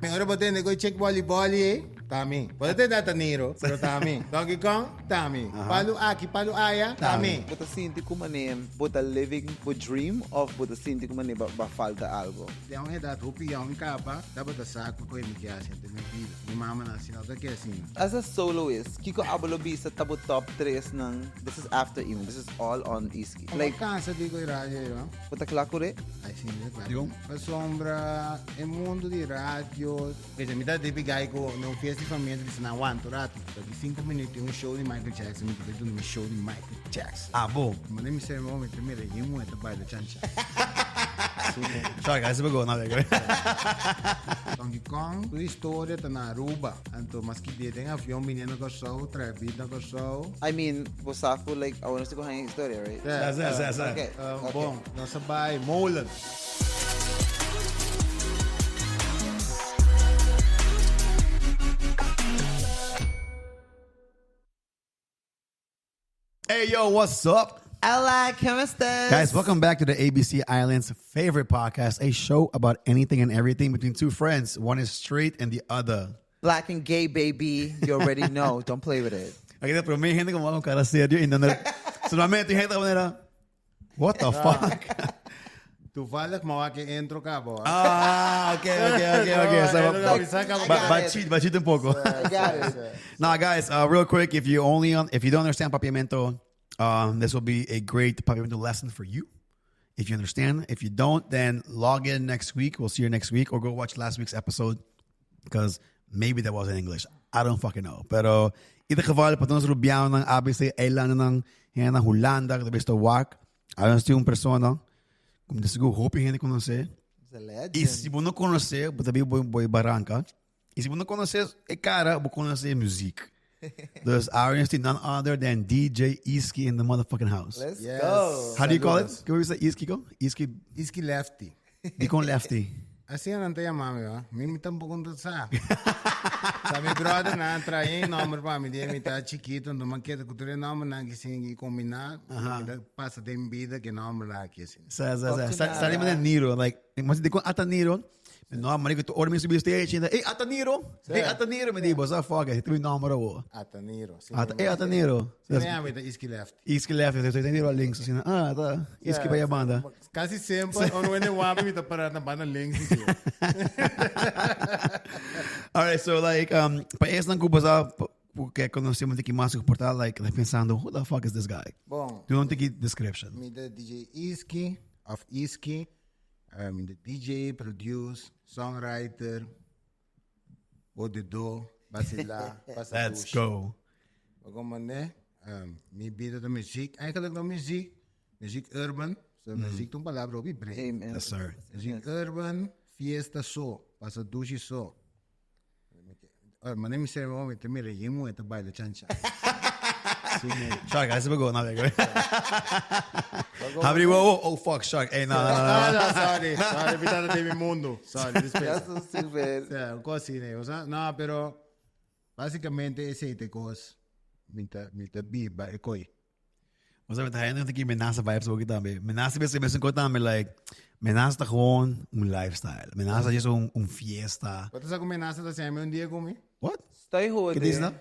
Ora bo tende ku check boli boli ei, ta mi. Bo ta tende ata Niro, pero ta mi. Donkey Kong, ta mi. Palu aki, palu aya, ta mi. Bo ta sinti ku manera bo ta living bo dream of bo ta sinti ku manera bo a falta algo? Den un edat hopi yòn kaba tabata sa ku koe mi ke hasi ante mi bida. Mi mama na si no ta ke asina. As a soloist, kiko abo lo bisa ta bo top tresnan? This is after even, this is all on Iski. Like. Bo a kansa di koe radio ei, no? Bo ta kla ku re? Ai si, mi ta kla. Dikon? Pasobra e mundu di radio. Kese mi ta debi gai ku na un fiesta di famia ta bisa nan wanta un ratu. Ta di sinku minuut tin un show di Michael Jackson mi ta bai duna mi show di Michael Jackson. Ah bo. Manda mi sema mi ta mira yen muhe ta baila chan chan. Sorry guys, we go na wega. Donkey Kong su historia ta na Aruba. Anto maski dia den avion bini na Kòrsou, trae beat na Kòrsou. I mean, bo sa ku like awor nos tin ku haña historia, right? Sa, sa, sa, sa. Okay, okay. Bon, nos a bai Molen. Hey yo, what's up? Hola, ¿cómo estás? Guys, welcome back to the ABC Islands favorite podcast, a show about anything and everything between two friends. One is straight and the other. Black and gay, baby. You already know. Don't play with it. Aquí te promete gente como va con cara serio y no, solamente gente de manera, what the fuck? Toevallig, maar waar ik intro cabo. Ah, ok, ok, ok, ok. So, ba, ba, cheat, ba cheat un poco. I got it. Now, guys, uh, real quick, if you only on, if you don't understand Papiamento, um, this will be a great Papiamento lesson for you. If you understand, if you don't, then log in next week. We'll see you next week, or go watch last week's episode because maybe that was in English. I don't fucking know. Pero in ieder geval, pa nos rubianan, ABC, eilanden, hende na Hulanda, ku ta bista wak. Ahora tin un persona, ku mi ta sigur hopi hende konosé. He's a legend. I si bo no konosé, bo ta bin bo bo baranka. I si bo no konosé e kara, bo konosé e muziek. Dus ahora nos tin none other than DJ Iski in the motherfucking house. Let's Yes. go. How do you call it? Saludos. Como bisa Iski ko? Iski, Iski Lefty. dikon lefty? Asina nan ta yama mi, wa. Mi mi tampoco no ta sa. Sa mi brother nan trae un nomber pa mi, dia mi ta chikito, enton mi keda ku tur e nombernan ki sin ki kombiná, mi ta pasa den bida ku e nombernan aki asina. Sa, sa, sa. Fuck Sa, nada. sa di Niro, like, mas dikon ata Niro? No, marico, tu ora mi subi stage, en hey, ata Niro, hey, ata Niro, mi di, bosa fuck, ese mi nomber awo. Ata Niro. Si Ata, hey, ata Niro. Si mi ami ta Iski Lefty. Iski Lefty, so Niro links, asina, ah, ata, Iski pa banda. Casi semper, ora wende wapi mi ta para na banda links di All right, so like, um, pa esnan ku bosa que conocemos de que mas portal, like, like pensando, who the fuck is this guy? Bon. Do not take description. Mi ta DJ Iski, of Iski. Um, mi ta DJ, produce, songwriter, odedo, basila, pasa Let's douche. go. Como ne? Um, mi bida ta muziek, eigenlijk no muziek, muziek urban. So muziek ta un palabra hopi breed. Amen. Yes, sir. Muziek urban, fiesta so, pasa douche so. Oh, maar neem je wel met de mirror, je moet het bij de chancha. Shark, hij is go, nou, Habri, wow, oh fuck, Shark. Hey, no, no, no, no. Ah, no, sorry, sorry, mi tata de mi mundo. Sorry, That's dispensa. so stupid. Ja, un cos así, o sea, no, pero básicamente ese te cos mi ta mi ta biba e coi. O sea, met hij que menasa vibes ook tambe. Menasa best best een tambe like menasa ta gewoon un lifestyle. Menasa is un un fiesta. Wat is dat menasa ta zijn un dia con mi? What? Estoy jode. ¿Qué dices, no?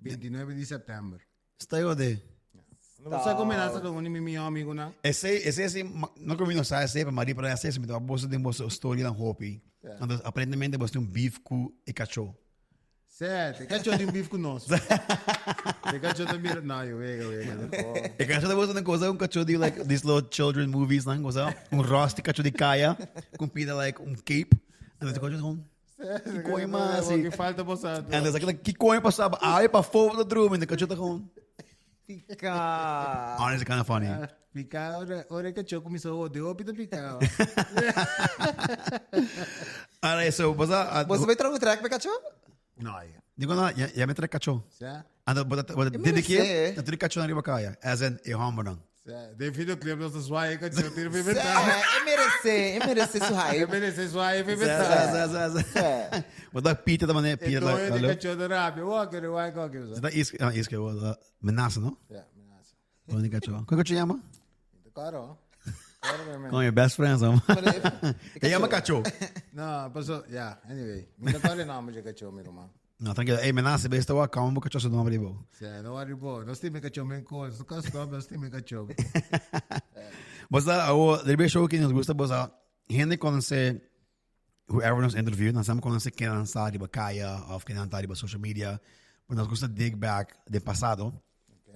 29 de september. Está jode. No sa con menasa ta un mi mi amigo na. Ese ese ese no que no sabe ese, pero Maria para ese me bolsa de bolsa story dan hopi. Entonces aparentemente vos un beef ku e cacho. Sè, te cachó tin beef ku nos. Te cachó ta mira, no, yo wega, wega. E cachó ta una cosa, un cachó di like these little children movies, nan cosa, un rusty cachó di kaya, con pida like un cape. En dan cachó gewoon, ki coño mas Que falta posado. En dan like, ki coño pasaba? Ay, pa foto da drumen, de cachó ta gewoon. Pica. Honestly, kind of funny. Pica, ora, ora cachó kuminsó de hopi ta pica. Alright, so, basta... Você vai trazer um track para cachorro? No, ya. Digo, no, ya, ya me trae cachó. Sa, Ando, but, but, E dede merece. que, na trae cachó na riba kaya, as in, e hombre dan. sa. Den videoclip nos ta zwaai cachó tira É, ventana. é merecer, é merecer su E hype. merece zwaai Sa, ventana. sa, sa, sa. É. Wat dat Pieter dan wanneer E Pieter doño de hallo. cachó ta rabia. Wa, kere wa, ko, Is dat is ah, is que menasa, no? Ja, menasa. Doño de cachó. ¿Cómo cachó llama? Caro. Con your best friends, hombre. Te llama cacho. No, paso, ya, anyway. Mi no sabe nombre de cacho, mi hermano. No, tranquilo. Ey, me nace, ves, te voy a comer un cacho su nombre, bo. Sí, no worry, bo. No estoy cacho, me con. Su caso, no estoy cacho. Vos da, o, del show que nos gusta, vos da, gente conoce, whoever nos interview, nos sabe conoce ken nan sa riba kaya of ken nan ta riba social media, but nos gusta dig back de pasado.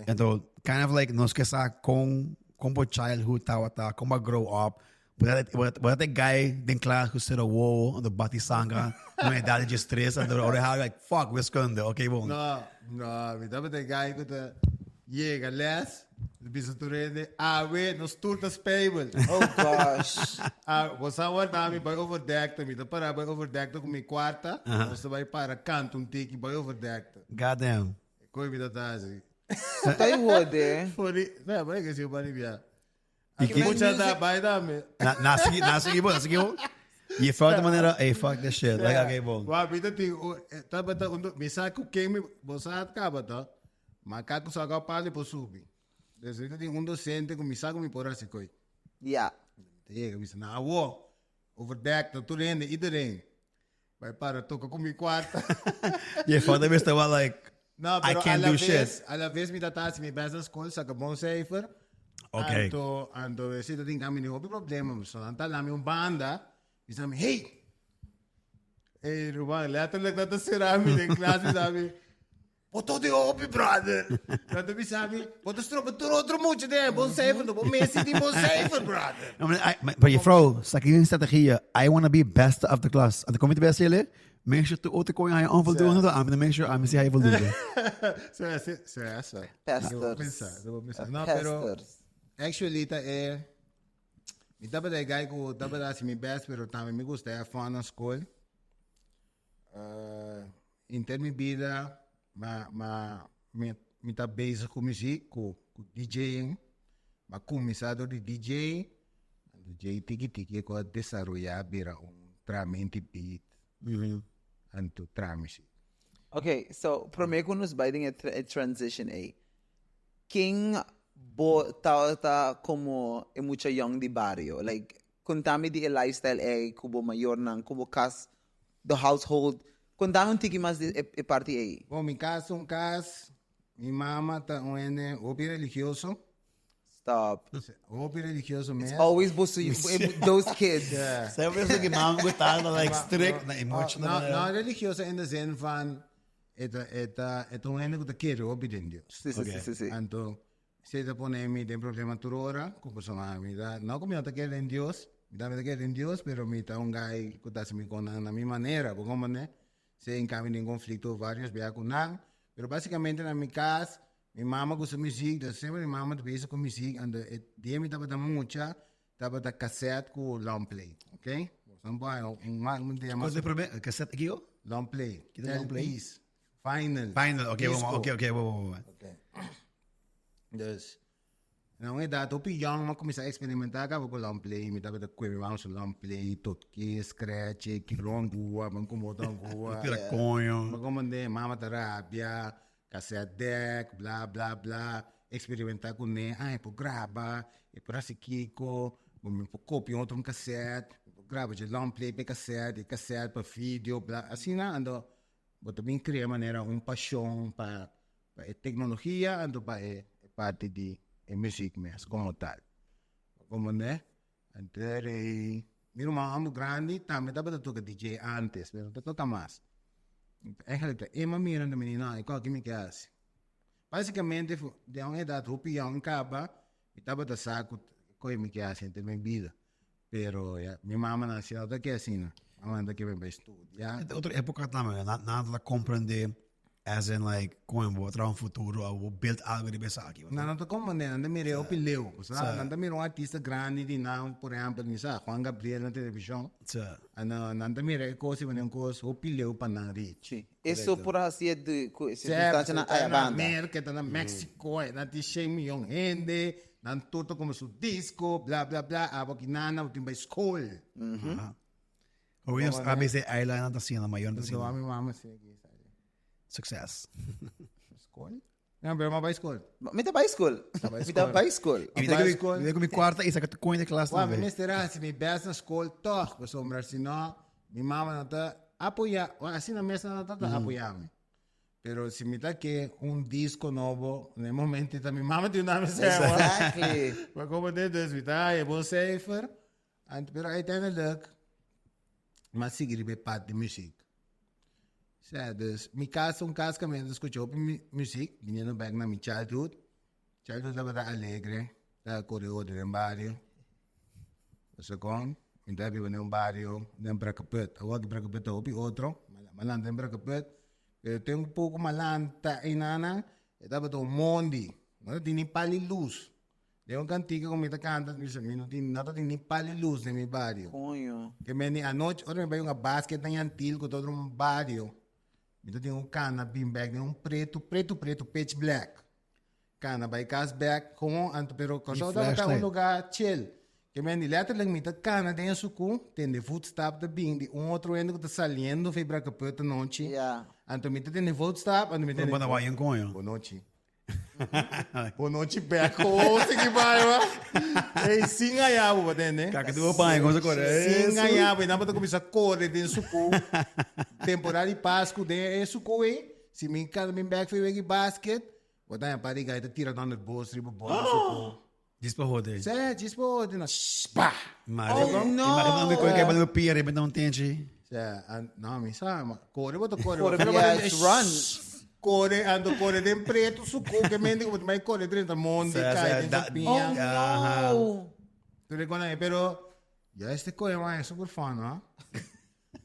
Entonces, kind of like nos que sa con con bo childhood tawata, con bo grow up. But that guy den class who said a whoa on the bati sanga, when edad de stress and the how like fuck wiskunde, okay bon. No, no, mi tabata e guy ku ta yega les, bisa tur hende, awe, nos tur ta spijbel. Oh gosh. Ah, bo sa warda mi bai overdekte, mi ta para bai overdekte ku mi kwarta, nos ta bai para kanta un tiki bai overdekte. Goddamn. Koi mi ta ta hasi. Ta i hode. Fori, no, bai ke si bari bia. I ki- Mucha ta bai dame. Na na sigui na sigui bo, na sigui bo. Je felt de manera, hey fuck this shit. Like okay bon. Wa mi ta tin, tabata un, mi sa ku ken mi, bo sa kaba ta, ma ka ku sa ka pali por subi. Dus mi ta tin un docente ku mi sa ku mi por hasi koi. Ja. Ta yega mi sa, na awo, overdek, ta tur hende, iedereen. Bai para toka ku mi kwarta. Je felt de beste wel like No, I pero can't a la do vez, shit. a la vez mi tata hasi mi best na school, saka bon cijfer. Okay. Anto, anto esi ta tin kami ni hopi problema. So nan ta lami un banda, mi sa mi, hey! Hey, Ruben, letterlijk dat ta sera mi den klas, mi sa mi, Bo to di hopi, brother. Nan ta bisa mi, bo ta stroba tur otro mucha den bon cijfer, no bo mester tin bon cijfer, brother. No, maar, I, maar, maar juffrouw, sta ik een strategie. I want to be best of the class. En dan kom je te best jullie. Make sure to auto kon je onvoldoende. I'm gonna make sure I'm see hij voldoende. Zo, zo, zo, zo. Pesters. No, pero Pesters. actually ta e mi tabata e guy ku tabata hasi mi best pero tambe mi gusta e fun na school. Uh, inter mi bida ma ma mi mi ta bezig ku muziek, ku ku DJing. Ma kuminsá dor di DJ, DJ tiki tiki ku a desaroyá bira un tramenti beat. Anto tra muziek. Okay, so promé ku nos bai den e tra- e transition ei, ken bo tabata komo e mucha yong di bario? Like, kontami di e lifestyle ei ku bo mayornan, ku bo kas, the household. Kontami un tiki mas di e, e parti ei. Bon, mi kas ta un kas, mi mama ta un hende hopi religioso. Stop. Hopi religioso mes. It's always boso, those kids. Yeah. Sempre is que mam gostava like strict na emotional. No, no religioso in de zin van, e ta, e ta, e ta un hende ku ta kere hopi den Dios. Sí, sí, sí, sí, sí. Anto, si ta pone mi den problema tur ora, ku persona mi ta, no ku mi no ta kere den Dios, mi tambe ta kere den Dios, pero mi ta un guy ku ta hasi mi konan na mi manera, bo komprende? Si en cambio den conflicto varios bia ku nan, pero basicamente na mi cas, Mi mama gusta muziek, dus semper mi mama ta bezig ku muziek, anto e dia mi tabata mucha, tabata cassette ku long play, ok? Boso por haña un un dia mas. Kos e prome cassette kiko? Long play, Kiko long play? LP's, vinyl, Vinyl, ok, disco. ok, ok, bo, bo, bo. Ok. Dus, na un edat hopi yong mi a kuminsá eksperimentá kaba ku long play, mi tabata kue mi mama su long play, toke, scratch, kiro angua, ban komo otro angua. Tira koño. Ban komand'é, mama ta rabia, Cassette deck, bla bla bla, experimentá kuné, ah e por graba, e por hasi kiko, bo mi por kopia otro un cassette, mi por graba dje long play pa e cassette, e cassette pa video, bla, asina anto bo ta bin krea manera un pashon pa pa e teknologia anto pa e parti di e muziek mes komo tal. Bo komprende? Anto e mi ruman homber grandi tambe tabata toka DJ antes, pero no ta toka mas. Eigenlijk ta e mira anto mi di no, e koki mi ke hasi. Basicamente den un edat hopi yong kaba mi tabata sa ku koe mi ke hasi henter mi bida. Pero ya mi mama nan si no ta ke asina. Mama nan ta ke mi bai studia. Otro epoca tambe, nan ta comprende As in like, kon bo traha un futuro of bo build algo riba esaki. Nan no ta comprende, nan ta mira e hopi leu. Sa, nan ta mira un artista grandi di nan, por ehempel, mi sa, Juan Gabriel na television. Sa. Ano, nan ta mira e kos i manera un kos hopi leu pa nan reach. Si. Eso por hasi e di ku e Sep, sirkunstansianan ta aya na banda. Merka, ta na Mexico, e nan tin shen miyon hende, nan tur ta kome su disco, bla bla bla, abo aki nan, nan bo tin bai skol. Hopi nos ABC Airline nan ta haciendo, mayor nan ta Lo haciendo. mi mama sigi. Success. Skol? Ja, pero m'a bai skol. Mi ta bai skol. Mi ta bai skol. Mi ta bai ku mi kuarta i saka tur koin di klas tambe. Mi mester hasi mi best na skol tòg, pasobra si no mi mama no ta apoyá, asina mes no ta apoyá mi. Pero si mi ta ke un disco nobo, na e momento ta mi mama tin dame sèwa. Exactly. Pa como te, dus mi ta haya bon cijfer. Ant, pero uiteindelijk, m'a sigui riba e pad di muziek. Sea, dus mi cas ta un cas kaminda ta scucha hopi muziek, biniendo bek na mi childhood. Childhood tabata alegre, ta kore otro den bario. Pasobra kon, mi ta biba den un bario den Brakkeput. Awor aki Brakkeput ta hopi otro, m'a lanta den Brakkeput. Pero ten un poco m'a lanta einanan, e tabata un mondi, no ta tin ni pal di luz. Den un kantika ku mi ta kanta, mi bisa, mi no tin, no ta tin ni pal di lus den mi bario. Coño. Ke men di anochi, ora mi bai hunga basket na Yantil ku ta otro un bario, mi ta tin un kana bin bek den un pretu, pretu, pretu, pitch black. Kana bai kas bek, gewoon, anto pero Kòrsou tabata un lugá chill. Ke men di letterlijk mi ta kana den e suku, tende voetstap ta bin di un otro hende ku ta saliendo for e Brakkeput anochi. Anto mi ta tende voetstap, anto mi tende. Bo ta bai un coño. Bonochi. Bonochi bek oh sigi bai wa. Ey sin haya bo batende. Kaka tu paña con kore. Sin haya bo nan bata kuminsa kore den suku. Temporada di Pasku den e suku ey. Si mi kada mi bek fi weki basket, bo ta pa di gai ta tira dan het bos riba bo den suku. Djis pa hode. Se, djis pa hode na spa. Imagina, Oh, no. imagina mi koi kaya pa pia riba un tenchi. Se, an, no, mi sa, ma kore bo ta kore. Kore, Pero yeah, bo ta- it's run. Kore, ando kore den preto suku, ke mente ku bai kore drenta mondi, Se, kai se, den da- sapiña. Oh, Aha. no. Tu recuerda, pero ya este coe man es super fun, ¿no?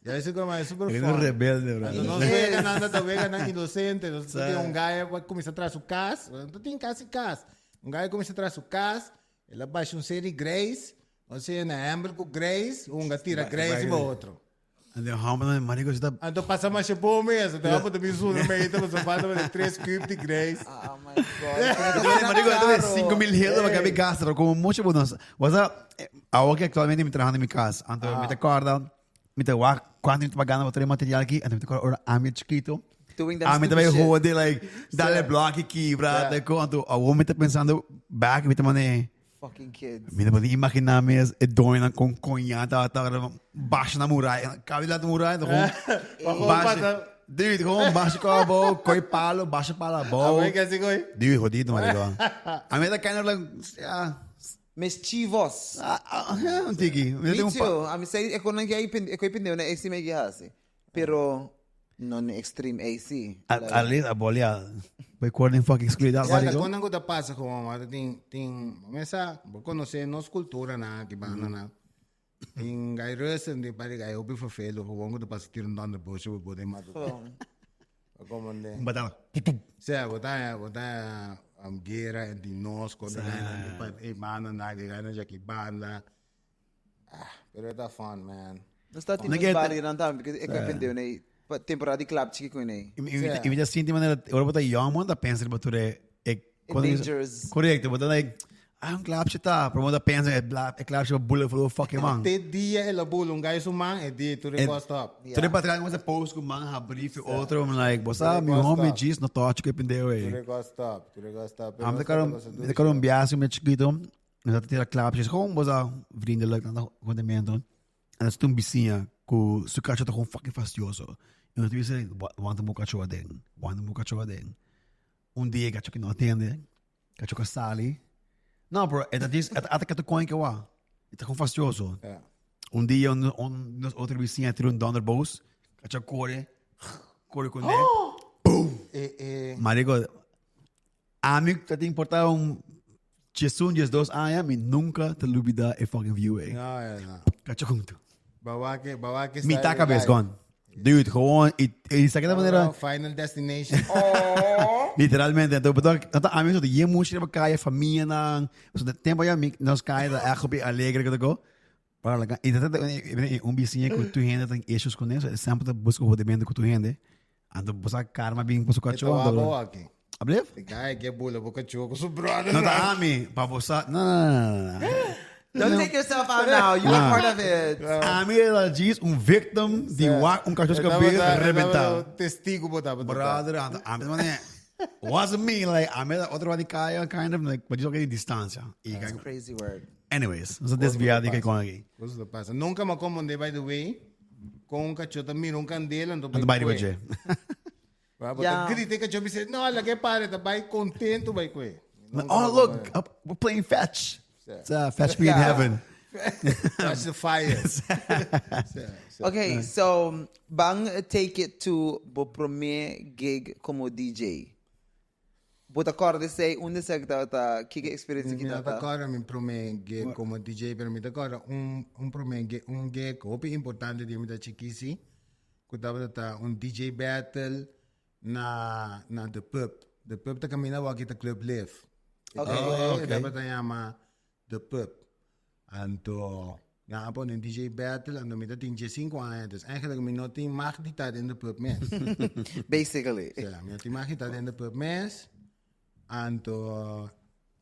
Ya este coe man es super Eres fun. un rebelde, bro. Anto nos wega nan ta wega nan inocente. Nos tin un guy a cuminsa traha su cas. No tin casi cas. Un guy a cuminsa traha su cas. El a basha un serie Grace. Nos a yena hember cu Grace. Un a tira Grace riba otro. En de hombre no marico está Anto pasa masha bon mes. Anto abo ta bin suna meita pasobra falta pa tres cube di Grace. Oh my God. Marico, esto es 5 mil euros para que me gasto, pero como mucho bueno. O sea, ahora que actualmente me trabajando en mi casa, antes me te acuerdas, mi ta wak cuánto mi ta pagando pa trae material aki, anto mi ta acorda ora ami chiquito. Doing them Ami stupid ta bai shit. hode like dale block kibra, te ko, anto awor mi ta pensando back, mi ta mane, Fucking kids. mi ta podi imagina mes e doñonan con coña ta ta basha na muraya, cabe la muraya, ta gewoon Pa gewoon basha, pasa. dude, gewoon basha ko abou, koi palo, basha palo abou. Awor ke así koi? Dude, jodido, marico. Ami ta kind of like, yeah. Mischivos. Ah, ah, ah, un tiki. Mi Me tengo un pa- too. Ami say, e konan ki e koi pendeu na AC me ki hasi. Pero, no ni extreme AC. At least a bolia. Recording fucking excluida, Ja, ta marico. konan ku ta pasa gewoon, maar tin, tin, mesa, bo konosé nos kultura na aki banda na. Tin gai rusten di pari gai hopi vervelen, gewoon ku ta pasa tira un donder bosje bo bo den mata. Gewoon. Como de. Un batalla. Sea, bo ta, bo ta um, guera entre nos, con de gana, pa e banda na, de gana jaki banda. Ah, pero ta fun, man. Nos ta tin No nos get- barrio nan tambe, porque e koi pendeu na pa temporada di club chiki koi nei. I mi ta sinti manera, ora bo ta young, bo ta pensa riba tur e, e dangers. Correcto, bo ta like, ah, un klapje ta, pero bo ta pensa e bla, e klapje bo bula for fucking man. Te dia el a bula un gai su man, e dia tur e kos stop. Tur e patras como se post ku man habri fi otro, I'm like, bo sa, Tur e mi kos homie stop. gis no touch ku e pendeu Tur ei. e kos stop, tur e kos stop. Pero Am te nos ta karo, pasa mi duro te karo un biaha mi chiquito, mi ta tira klapjes, gewoon bo sa vriendelijk, dan condimento. En dat is toen bisiña ku su kacho ta gewoon fucking fastidioso. En dat bisa, wanta mo kacho aden, wanta mo kacho aden. Un dia kacho ki no atende, kacho ka sali. No, bro, e dat is, e ata kato koin ke wa. E ta gewoon fastidioso. Ja. Un dia un, un, nos otro bisiña tira un donderboos, kacho kore, kore con ne. E, e, Marico, ami ta te importa un 11, 12 aña, mi nunca te lubida e fucking view, eh. no, ja, no. Kacho junto. Bawa ke, bawa ke Mi ta cabeza gone. Dude, gewoon, y, y sa que manera, Final Destination. literalmente, entonces, bedoel, dat ami zo de je moest je kaya familia nang, so de tempo ya mi nos kaya da echt op alegre que go. Para la y dat un vizinho que tu gente tem issues com isso, sempre te busca rodamento com tu gente. Ando busca karma bem com su Ito cachorro. wabo aki. Ablief? De guy ke bula boca choco su brother. No, ta ami, pa bosa. No, no, no, no, no. Don't take yourself out now. You were part of it. Ami era gis un victim di wa un cachorro Estaba cabeza ta- reventado. estaba Testigo botava. Brother, ando ami mané. Wasn't me, like, ami ta otro di kaya, kind of, like, but yo di distancia. Y That's crazy word. Anyways, nos a desvia di kay con aki. Cosas ta pasa. Nunca me acomodé, by the way, con un cachorro ta mira un candela, anto Anto bai riba dje. Ba, bo Ja. ta grita e cachorro bisa, no, laga e pare, ta bai contento bai kue. Oh, look, up, we're playing fetch. It's, fetch me in Ja. heaven. That's the fire. Sa, sa. Okay, so ban take it to bo prome gig como DJ. Bo ta corda esey? Unda esey ki tabata? Kiko experiencia ki Mi no ta tabata? corda mi prome gig como DJ, pero mi ta corda un, un prome gig, un gig hopi importante di mi ta chikisi, ku tabata ta un DJ battle na, na The Pub. The Pub ta caminda awor ta Club Live. Okay. Oh, okay. Tabata yama The Pub. Anto, nan a pone DJ battle, anto mi ta tin 15 aña, dus eigenlijk mi no tin mag di ta den The Pub mes. Basically. Ja, mi no tin mag di ta den The Pub mes. Anto,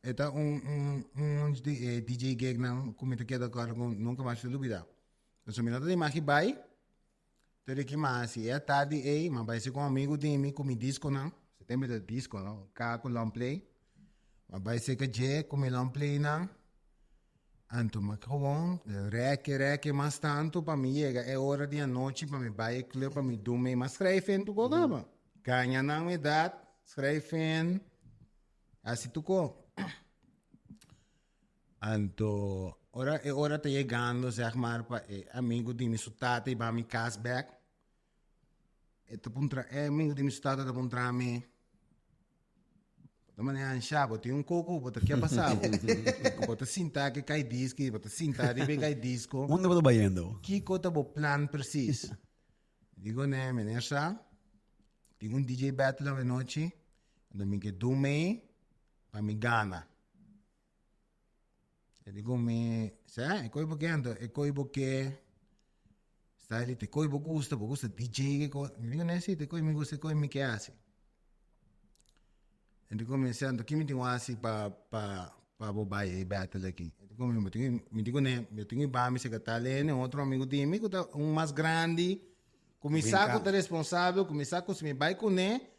e ta un, un, un di e DJ gig nan ku mi ta keda kòrda ku nunka mas ta lubida. Entonces mi no ta tin mag di bai, Pero ki mas hasi? E atardi ei, m'a bai si ku un amigu di mi ku mi diskonan. Se tempu ta disko, no? Ka ku long play. M'a bai serka dje ku mi long playnan. Anto m'a gewoon rèke rèke mas tantu pa mi yega e ora di anochi pa mi bai e club pa mi dun mi. M'a schrijf in tur kos aba. Gaña nan mi edat, schrijf in, hasi tur kos. Anto ora e ora ta yegando zeg maar pa e amigo di mi su tata i ba mi cas bek, e ta puntra e amigo di mi su tata ta puntra mi, bo ta manera ansha, bo tin un koko bo ta ke pasa bo? Bo ta sinta ke kai diski, bo ta sinta riba e kai disko. Unda bo ta bayendo? Kiko ta bo plan precies? Digo ne, meneer sa, tin un DJ battle awenochi, anto mi ke dun mei pa mi gana. E di ku mi, Sè, e koi bo ke anto? E koi bo ke style te koi bo gusta, bo gusta DJ ke kos. Mi di ku ne, si, te koi mi gusta, e koi mi ke hasi. E di ku mi, sè, anto ki mi tin ku hasi pa pa pa bo bai e battle aki? E di ku mi, bo tin ku, mi di ku ne, mi tin ku bai mi secretario hende, un otro amigu di mi ku ta un mas grandi, ku mi sa ku ta responsabel, ku mi sa ku si mi bai kuné,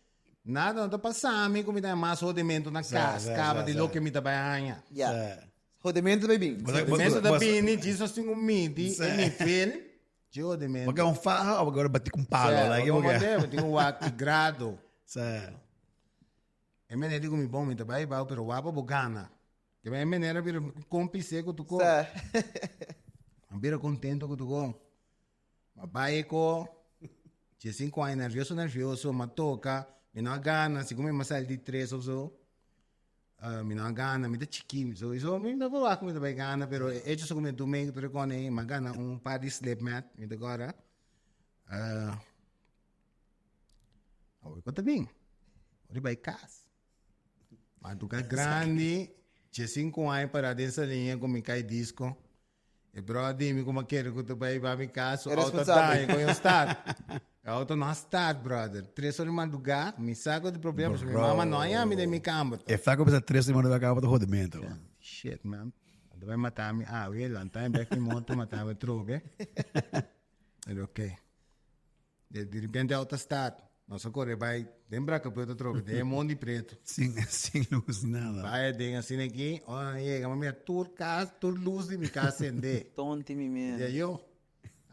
Nada no ta pasa mi ku mi ta mas hodimento na kas kaba di loke mi ta bai haña. Ya. Hodimento ta bai bin. Hodimento ta bini, Jesus tin ku midi e nivel dje hodimento. Bo ke un faha o bo ke bati ku un palo? Sè, bo ke bo tin ku wak e grado. Sè. E meneer di ku mi bon mi ta bai bou pero wak pa bo gana. Ke e meneer a bira komplisé ku tuko. Sè. A bira kontento ku tuko. Ma bai ko 15 aña nervioso nervioso, ma toca, mi no a gana, segun mi a sali di tres of so, uh, mi no a gana, mi ta chiki, sowieso mi no por wak mi ta bai gana, pero e hecho so ku mi dun tur e kone ei, mi a gana un par di slipmat, mi ta gora, uh, awor ku ta bin, ora bai kas. Madruga grandi, 15 aña para den saliña ku mi kai disco. E brother di mi kuma kere ku ta bai ba mi kas, su auto daña con yo start. E auto no a start, brother. Tres ora di madrugá, mi sa ku tin problema, pasobra mi mama no a yami den mi kamber. E flaco bisa tres ora di madrugá kaba ta hodimento. Shit, man. A ta bai mata mi awe, lanta mi bek mi moto, mata mi atrobe. Pero ok. Di repente auto start. Nos a kore bai den Brakkeput atrobe, den e mondi pretu. Sin, sin luz, nada. Bai aden asina aki, ora nan yega, mi a mira tur kas, tur luz di mi kas sende. Tonti mi men. Di yo,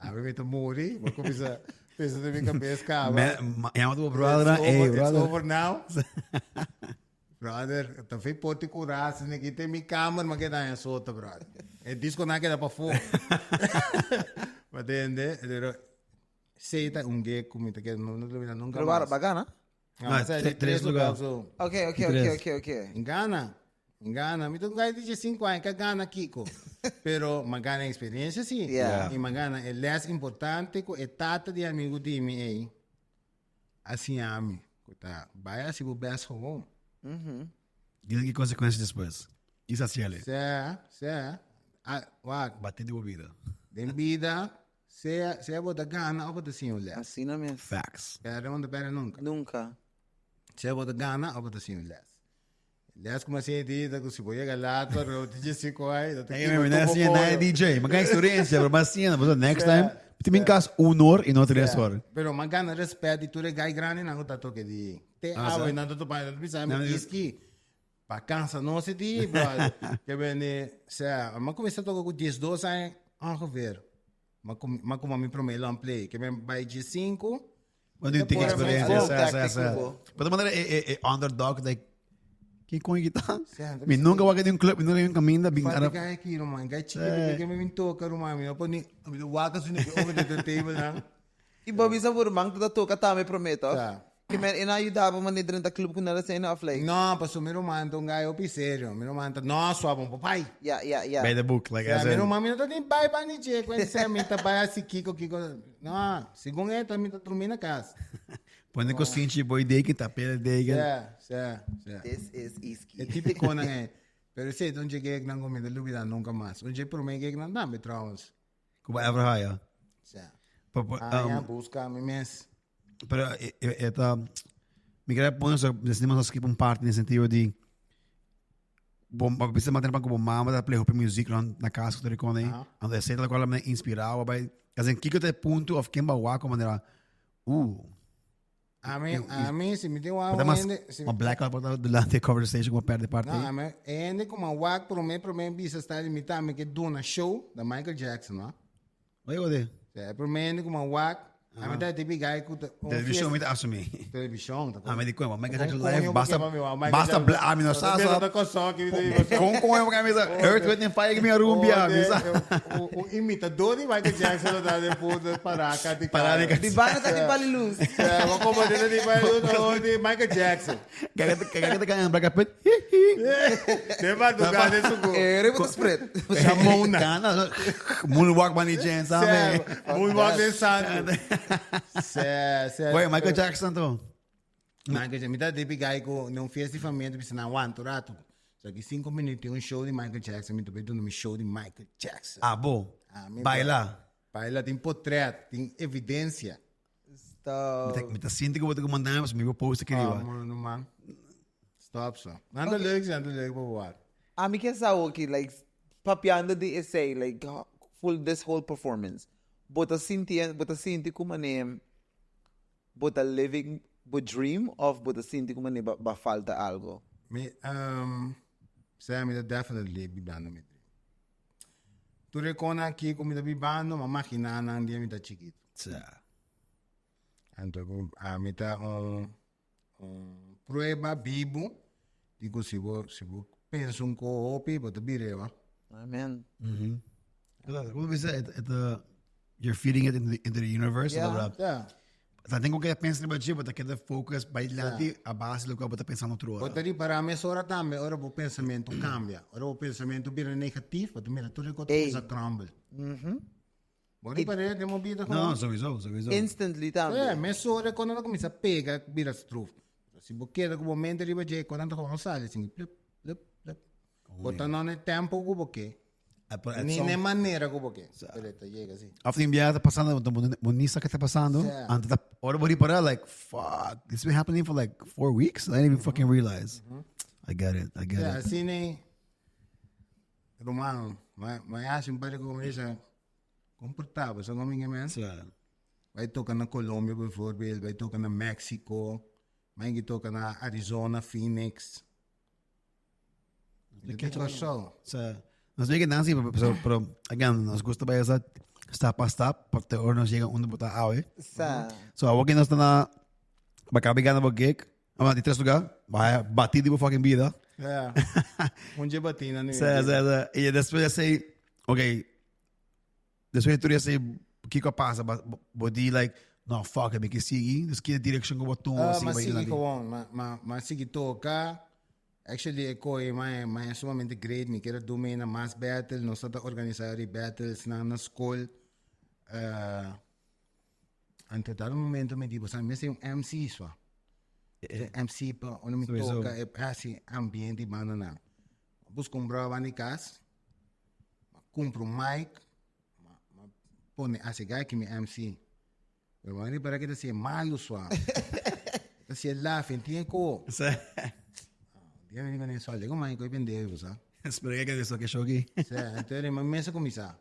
awe mi ta muri, bo kuminsa pensa den mi kabes kaba. Me, ma, yama tu brother, It's hey, over, it's brother. over now. Brother, ta fe poti kura asina aki te mi kamer mi a keda haña sota, brother. E disko nan a keda pafó. Bo tende? Pero Sei ta un gek ku mi ta kere no no ta bira nunka Pero mas. ba gana? No, No, sa di tres tres lugar. lugar so. Ok, ok, ok, Tres. ok, ok. Gana. Gana. Mi ta un guy di 5 aña ka gana kiko. Pero ma gana experiencia si. Yeah. I ma gana e les importante ku e tata di amigu di mi ei a siña mi. Ku ta bai hasi bo best gewoon. Dicen ki consecuencias despues. Isa ciele. Sea, sea. Ah, wak, Bate di bo vida. den bida Sea sea bo ta gana of bo ta siña un les. Asina mes. Facts. Perde no ta perde nunca. Nunca. Sea bo ta gana of bo ta siña un les. Les ku m'a siña di ta ku si bo yega laat pa roti dje sinku ai, no ta Hey, kima mi na tur bo siña na koyo. DJ. Ma kan experiencia, pero ma siña, pero next Sa, time, ti min kas un or y no tres sa. or. Pero m'a gana respet di tur e gai grandinan ku ta toke di. Te Ah, sa. awe nan ta topa, nan ta bisa mi Nan di- iski. Pa kansa nos e di, brother. Ke beni, sa, m'a kuminsá toka ku 12 aña ongeveer. M'a kum, m'a kuma mi promé long play. Ke ben bai 15. Bo tin Por experiencia, sa, sa, sa. Táctico. Pero de manera e, e, e underdog, like, ki coño ki ta? Sa, Mi nunca wak di un club, mi nunca un caminda, bin Fati ara. gai aki, ruman. Gai chiquito, que me min toca, ruman. Mi no por ni, mi no waka su ni over the table, nan. I bo bisa bo ruman ku ta toka tambe promé, toch? Sa. Ke men e na yuda bo manera drenta club ku nan asina of like? No, paso mi ruman ta un gai hopi serio. Mi ruman ta, no, suave un papai. Ya, ya, ya. By the book, like, Sa, as mi in. ruman mi no ta ni bai ban di dje, kwen se mi ta bai hasi kiko, kiko. No, segun e ta mi ta drumi na kas. Pone kosinchi boy deken, tapel deken. Sa, sa, sa. This is Iski. E típico nan e. Pero esei ta un dje gek nan ku mi ta lubida nunka mas. Un dje promé gek nan tambe trouwens. Ku bo ever haya. Sa. Pa, pa, Aña buska mi mes. Pero e, e, e ta, mi quería poner eso, decimos a skip un parte en el sentido de, bom, pa bisa mantener pa como mama ta play hopi music rond na casa ku te rekonde, Aha. ando ese tal cual me inspiraba by, as in kiko te punto of ken ba wako manera, Ami, si mi tin wak Pero mas, hende, si ma blackout por durante e conversation como perde parte. No, ami, hende como wak prome prome bisa sta di mi tambe ke duna show da Michael Jackson, no? Oye, ode. Sea, e prome hende como wak, ami ta tipi guy ku ta un Television fiesta- mi ta asumi. Television, ta Ami di cuenta, Michael Jackson Con live, coño basta, porque mami, wa, Michael basta, Jackson. bla, ami no sa, Pero sa. ta koso ki mi ta Con coño porque ami sa, Earth, Wind and Fire que mi arumbia, mi sa. Un imitador di Michael Jackson lo ta de puta paraca di Para di cara. Di banda ta di Paliluz. Ja, maar kom maar, dit is niet bij di Michael Jackson. Kaya kaya kita kan black pit. De madrugada is goed. Eh, rebo ta spread. Ramona. Kana, moonwalk man ni Jen, sabe? Moonwalk den santo. Se, se. Wait, Michael Jackson to. Michael Jackson. Mi ta tipi guy ku na un fiesta di famia tu bisa na aguanta un rato. So aki 5 minuut tin un show di Michael Jackson, mi ta bai duna mi show di Michael Jackson. Ah, bo. Ah, mi Baila. Baila, tin potret, tin evidencia. Stop. Mi ta sinti ku bo ta kumandá, mi bo post aki riba. Ah, man, man. Stop so. Nan ta leuk, nan ta leuk pa wak. Ami ke sa oki, like, papiando di esei, like, full this whole performance. Bo ta sinti, bo ta sinti ku mane bo ta living bo dream of bo ta sinti ku mane ba, ba falta algo? Mi, um, sa mi ta definitely bibando mi dream. Tur e konan aki ku mi ta bibando, m'a maginá nan dia mi ta chikitu. Sa. Anto ku ami ta un un prueba bibu di ku si bo si bo pensa un ko hopi bo ta bir'e. Amen. Como bisa, et, you're feeding it into the universe. Yeah. Yeah. Ta tengo que pensa riba dje, bo ta keda focus bai dilanti a base di loke bo ta pensando otro Bo ora. ta ripará mesora tambe ora bo pensamentu kambia. Ora bo pensamentu bira negatief, bo ta mira tur e kos ta Ey. kuminsá crumble. Bo ripar'é den bo bida No, gewoon? sowieso, sowieso. Instantly tambe. Eh, mesora e kosnan ta kuminsá pega bira stroef. Si bo keda ku bo mente riba dje, e kosnan ta gewoon sali asin, plup, plup, plup. Bo ta no na e tempo ku bo ke. Ni na e manera ku bo ke. Pero e ta yega si. Of tin biaha ta pasando, bo bo ni sa ke ta pasando. Sí. Anto ta ora bo ripara like, fuck, this been happening for like 4 weeks. I didn't even fucking realize. I get it, I get Ja, it. asina e ruman, mi a hasi un par di kos, komportabel, sa komo mi Sí. Bai toka na Colombia bijvoorbeeld, bai toka na Mexico, bai toka na Arizona, Phoenix. Di Kòrsou. Sí. Nos weet Nancy, pero again, nos gusta bai esa stap pa stap, pa te ora nos llega unda bo ta awe. Sa. So awor que nos ta na baka gana bo gig, ama di tres lugar, bai bati di bo fucking vida. Ja. Un dje batina nu. Sí. Y despues esei, okay, despues di tur esei, kiko a pasa? Bo di like, no, fuck it, mi ke sigui. Dus ki direction ku bo tuma, Ah, sigui ma bai sigui dilanti? gewoon, ma sigui toka. Actually, e koi ma e sumamente great. Mi kier a do mee na mas battle. Nos ta organisa di battles na school. Anto dado momento mi di, bo sa, mi mester un MC swa. MC pa unda mi Sowieso. toka, e hasi ambiente banda nan. Busca un brother banda di kas, kumpra un mic, ma pone hasi gai ki mi MC. Pero bo a ripara ki ta hasié malu swa. Ta hasié laf, e tin e ko. Dia mi di sali ku mai koi pendejo, sa. Spera que eso que shoki. Sa, anto eri mi mester kuminsá.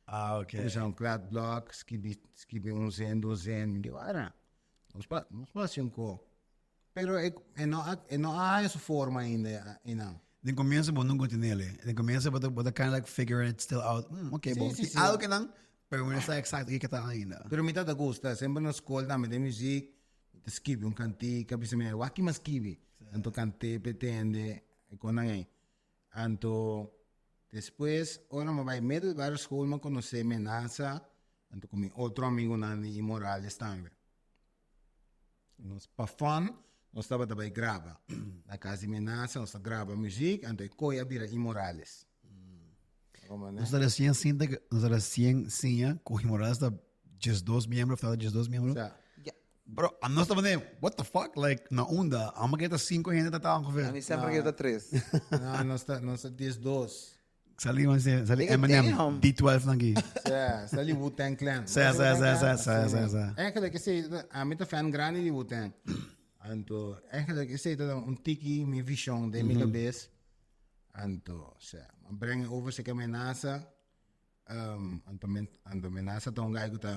Ah, ok. Kuminsá un kladblok, skibi skibi un zin, dos zin, mi di wara. Nos pa nos pa hasi un ko. Pero e e no a e no a haña su forma ainda einan. Den comienzo bo nunca tenele. Den comienzo bo ta bo ta kind of like figuring it still out. Mm, ok, Sí, bo. sí, Tin sí. algo que nan, pero no sa exacto kiko ta ainda. Pero mi tata gusta, semper na skol tambe den muziek, mi ta skibi un kantika, bisa mi, wak mi a skibi. Anto kant'é pretende, e konan ei. Anto despues ora mi a bai middelbare school mi a konosé Menasa, anto ku mi otro amigunan di Morales tambe. Nos pa fun nos tabata bai graba na kas di Menasa, nos ta graba muziek, anto e koi a bira Imorales. Nos ta resien sinta, nos ta resien siña ku Imorales ta 12 miembro, of tabata 12 miembro. Sa. Yeah. Bro, nos tabata den, what the fuck? Like, na unda? Amo ke ta cinco hende ta taba ongeveer. Ami semper ke ta tres. No, nos ta, nos ta 12. Sali, man, sali Nigga, Eminem, damn. D12 nan ki. Sa, sali Wu-Tang Clan. Sa, sa, sa, sa, sa, sa, sa. Eigenlijk is het, ami ta fan grandi di Wu-Tang. Anto, eigenlijk is het un tiki mi vision den mi cabes. Anto, sa, ma breng over seke menasa. Um, anto, men, anto menasa ta un guy ku ta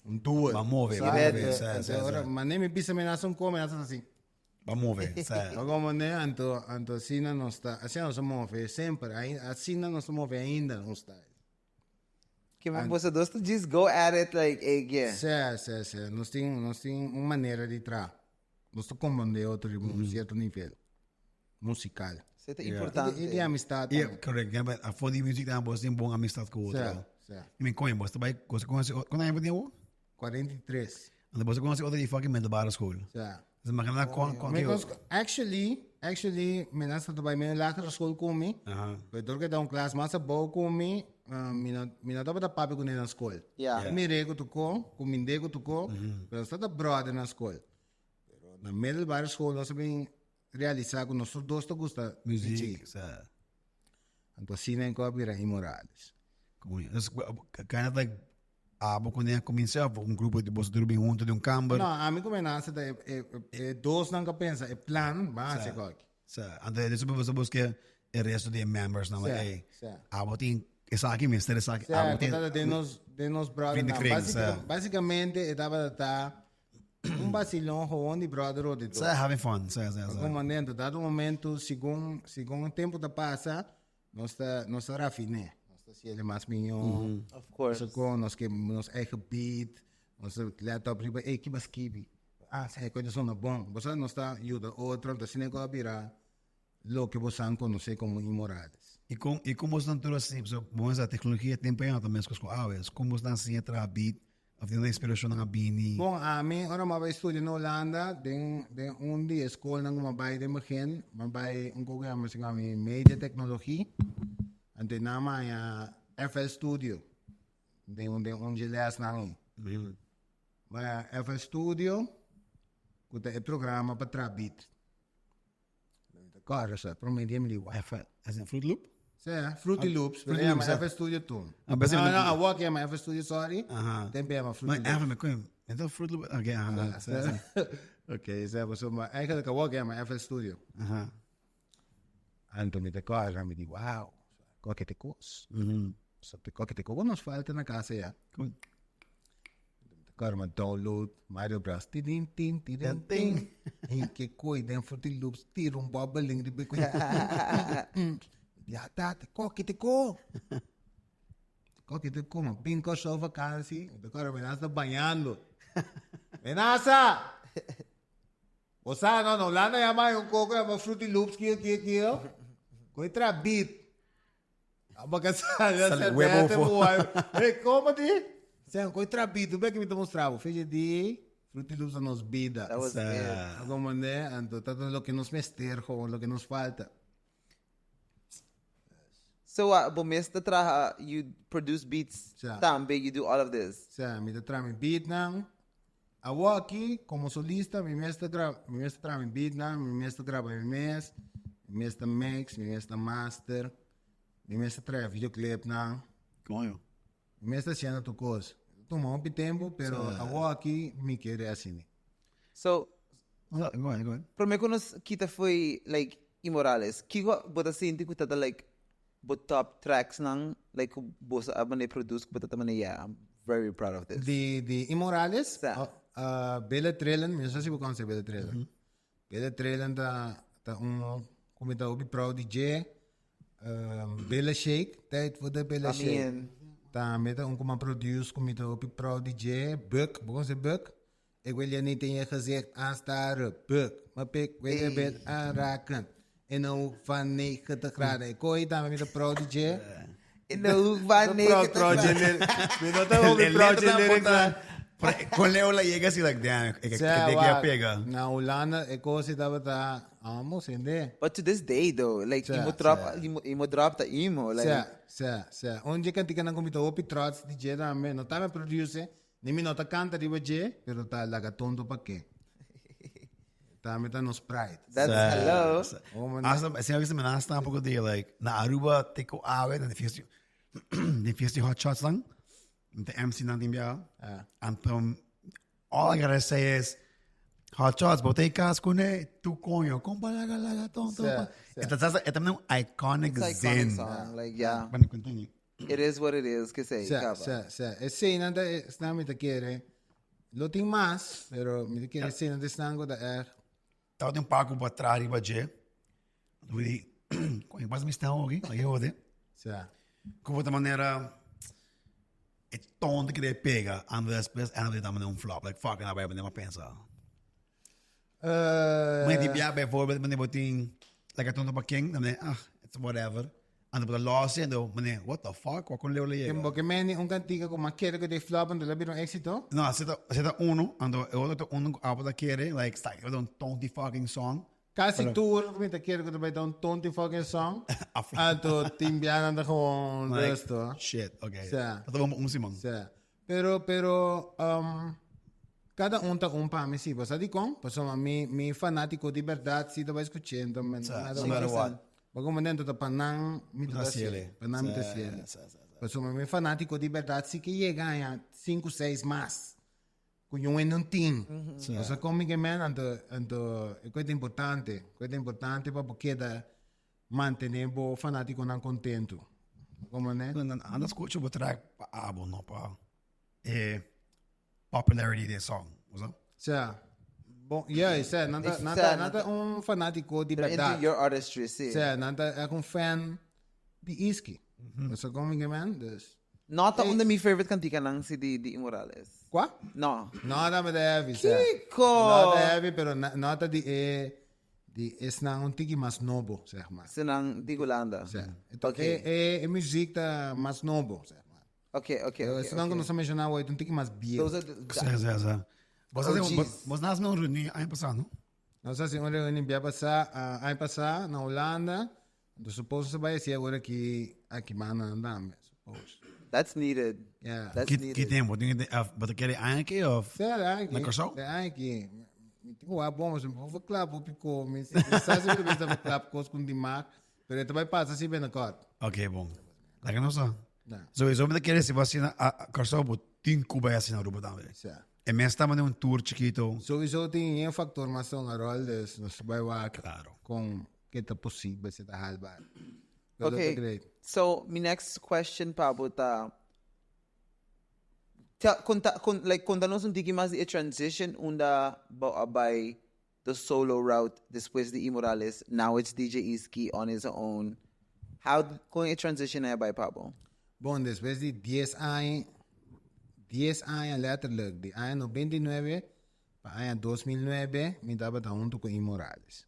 Un duel. Ba move, ba Sabe? move, sa, Anto sa, sa. ora, mané mi bisa menasa un ko, menasa ta así. Ba move, sa. No como ne, anto, anto asina nos ta, asina nos ta move semper, ai, asina nos ta move ainda nos style. Ke men boso dos ta just go at it like, eh, yeah. Sè, sè, sè, nos tin, nos tin un manera di traha. Nos ta comprende otro riba un cierto nivel musical. Esei ta Y importante. di amistad Yeah, tambe. correct. Yeah, but afo di music dan bos tin bon amistad ku otro. Sa, sa. I mean, coño, bos ta bai, bos conoce, ¿cuántos años tenía vos? 43. Ando bos conoce otro di fucking middelbare school. Sa. Dus imagina con Mi cons- actually, actually, mi nasa ta bai mi lagere school ku mi. Aha. Pero door ku ta un klas mas abou ku mi, mi no, mi no tabata papia ku ne na school. Yeah. Mi mire ku tuko, ku minde ku tuko, pero nos tabata brother na school. Pero na middelbare school nos a bin realisa ku nos tur dos ta gusta Muziek, sa. Anto asina en ku a bira Imorales. Coño, dus kind of like abo ku ne a kuminsá of un grupo di boso tur bin hunto den un kamber? No, ami ku Menasa ta e e e dosnan ku a pensa e plan ban hasi koki. Sa, anto despues boso buska e resto di e members nan, like, ey, Sa. abo tin esaki mester esaki, Sa, abo ku tin tabata den nos den nos brothernan. Vriendenkring, sa. Basicamente e tabata ta un basilon gewoon di brother rond di dos. Sa, having fun, sa, sa, sa. Como dentro, dado momento, segun segun tempo ta pasa, nos ta nos ta rafiné. Nos ta hasié mas mihó. Of course. Nos ta nos ke nos eigen beat, nos ta laptop riba, ey, kiba skibi? Ah, sa e koe ta sona bon. Bo sa nos ta yuda otro, anto asina ku a bira loke bo san konosé komo inmorales. I kon i kon boso nan tur a siña? Pasobra bo mester sa teknologia tempu ei no ta meskos ku awe. Kon boso nan siña traha beat òf di unda inspirashonnan a bini? Bon, ami ora mi a bai studia na Hulanda den den un di e skolnan ku mi a bai den begin, mi a bai un kos ku yama asina mi media teknologie, anto nan a haña FL Studio den un den un dje lèsnan ei. Mi a haña FL Studio ku ta e programa pa traha beat. Kòrda sa, promé dia mi di wak. F, as in Fruit Loop? Sa, Fruity Loops, pero Fruity yama Loops, sa. FL Studio toen. Ah, best No, in- no, awor ke yama FL Studio, sorry. Aha. Tempo yama Fruity Maar Loops. F, me koe, enton Fruit Loop, oké, aha, sa, sa. Oké, sa, so, maar eigenlijk awor ke yama FL Studio. Aha. Anto mi ta kòrda, mi di, wow, koke te kos. So, te koke te kos nos falta na kasa ya. Goed. Karma download Mario Bros. Tidin tin tidin tin. En ke koi den Fruity Loops tira un bobbeling riba e koi. Ja tata, koki te ko. Koki te ko, ma bin Kòrsou vakansi. Mi ta kòrda Menasa ta bañando. Menasa! Bo sa no, na Hulanda ya mai un koko yama Fruity Loops kio kio kio. Koi traha beat. Aba ka sali a Sali huevo serpente fo. buai. Hey, como di? Sen, koi trabito, be que mi ta mostrabo. Fecha di Fruity Loops a nos bida. That was Sa. it. Como ne, anto tata loke nos mester, gewoon loke nos falta. So, bo mes ta traha, you produce beats Sa. tambe, you do all of this. Sa, mi ta traha mi beatnan. Awor aki, como solista, mi mes ta gra, mi mes ta traha mi beatnan, mi mes ta graba mi mes, mi mes ta mix, mi mes ta master, mi mes ta traha videoclipnan. Coño. Mi mes ta haciendo tur cos. Ta tuma hopi tempo, pero awor aki mi kere asina. So, Go ahead, go ahead. prome cu nos kita fo'i, like, Imorales, kiko bo ta sinti ku ta ta like bo top tracks nan like ku boso a mane produce ku bo ta ta mane yeah I'm very proud of this. Di di Imorales, Sa. Bele Trillen, mi no sa si bo conoce Bele Trillen. Bele Trillen ta ta un ku mi ta hopi proud di dje. Bele Shake, tijd voor de Bele Shake. Amen. Tambe ta un ku mi a produce ku mi ta hopi proud di dje. Buck, bo conoce Buck? Ik wil je niet in je gezicht aanstaren. Buk, mijn pik wil je bed aanraken. In een hoek van 90 graden. Ik hoor je tambe mi ta proud di dje. In de hoek van 90 graden. Mi no ta hopi proud dje lyrics nan. Con Leo la llega así like damn, ik ik Sea, ik ik wak, pega. Na Hulanda e kos si tabata amo sende. But to this day though, like Sea, imo drop, sea. imo, imo drop ta imo. Like, Sea, sea, sea. Un dje kantikanan ku mi ta hopi trots di dje tambe. No ta mi produce, Ni mi no ta canta riba dje, pero ta laga tonto pa ke. Tambe ta nos pride. That's hello. Oh, man. Hasta, si a me nasta un poco de like, na Aruba te ko awe, na de fiesta, de fiesta hot shots lang, de MC nan timbia. Ah. Anto, all I gotta say is, hot shots, botecas kune, tu coño, compa laga laga tonto. Sí, pa. sí. Esta es también un iconic It's iconic zin. song. Like yeah. Bueno, continue. It is what it is, que sei, Sa, caba. sa, sa. Eseinan ta esnan mi ta kere. Lo tin mas, pero mi ta kere eseinan ta esnan ku ta erg. Tabata un paku pa traha riba dje. Anto di, koño pasa mi stem oki, like hode. Sa. Ku bo ta manera e tonto kere pega, anto despues anto ta manera un flop, like fuck, na bai manera pensa. Mane di bia bijvoorbeeld, mane bo tin like a tonto pa ken, dan mane ah, it's whatever. Anto bo ta los e, anto mane what the fuck, wak un leo lo yega. Bo ke meni un kantika ku mas kere ku ta e flop anto lo bira un éxito? No, así ta uno, anto e otro ta uno ku abo ta kere, like sta e un tonti fucking song. Kasi tur mi ta kere ku ta bai ta un tonti fucking song. Anto tin bianan ta gewoon Like, rusto. Shit, okay. Sa. Ta bon un siman. Sa. Pero, pero, um, cada un ta un pa mi, sí. Bo sa dikon? Pasobra mi, mi fanátiko di bèrdat sí ta bai skuch'é, enton mi Sa, nada no matter mas. what. Bo komo dentro ta pa nan mi ta Ta hasié. hasié. Pa nan mi ta Sa, hasié. sa, sa, sa. Pasobra mi fanátiko di bèrdat sí ke yega haña sinku, seis mas ku yun en un tin. Sa. Bo sa kon mi ke men? Anto, anto e kos ta importante. E kos ta importante pa bo keda Mantené bo fanátikonan kontentu. Komo ne? Nan anda skucha bo track pa abo, no pa e popularity di e song, bo sa? Sea, bon, juist, sea, nan ta, nan ta, nan ta un fanátiko di They're into bèrdat. your artistry, sí. Sea, nan ta èk un fan di Iski. Bo sa kon mi ke men? Dus. No ta un di mi favorite kantikanan si di di Imorales. Kua? No. No ta mete heavy, sea. Kiko! No ta heavy, pero no ta di e Di esnan un tiki mas nobo, zeg maar. Esnan di Hulanda. Sí. Enton, Ok. e, e, e muziek ta mas nobo, zeg maar. Ok, ok, Pero ok. esnan ku ok. nos a menshoná hoy ta un tiki mas bieu. Those are the, Sí, sí, sí. Bos Oh, hasi- jeez. bos bos hasi un reunion aña pasá, no? Nos hasi un reunion bia pasá, ah, aña pasá na Hulanda. Enton suppose nos a bai hasi awor aki, aki banda nan tambe, suppose. that's needed. Yeah. That's Ki, ki needed. tempo? Tin ke, of, bo ta kere aña aki of? Sera aki. Na Kòrsou? De aña aki. Mi tin ku wak bon, mi por verklap hopi ko. Mi sa si mi ta bisa verklap kos ku di mak, pero e ta bai pasa si binnenkort. Ok, bon. Laga nos sa. Na. Sowieso mi ta kere si bo hasi na Kòrsou, bo tin ku bai hasi na Aruba tambe. Sa. E mes ta manda un tour chikito. Sowieso tin e factor mas ta un rol, dus nos ta bai wak Claro. kon ke ta posibel, si ta haalbaar. Pero dat Okay. ta great. So, mi next question pa bo ta, tell, konta, kon, like, konta nos un tiki mas di e transition unda bo a bai the solo route despues di Imorales, now it's DJ Iski on his own. How, kon e transition a bai pa bo? Bon, despues di dies aña, dies aña letterlijk, di aña 99 pa aña 2009, mi tabata hunto ku Imorales.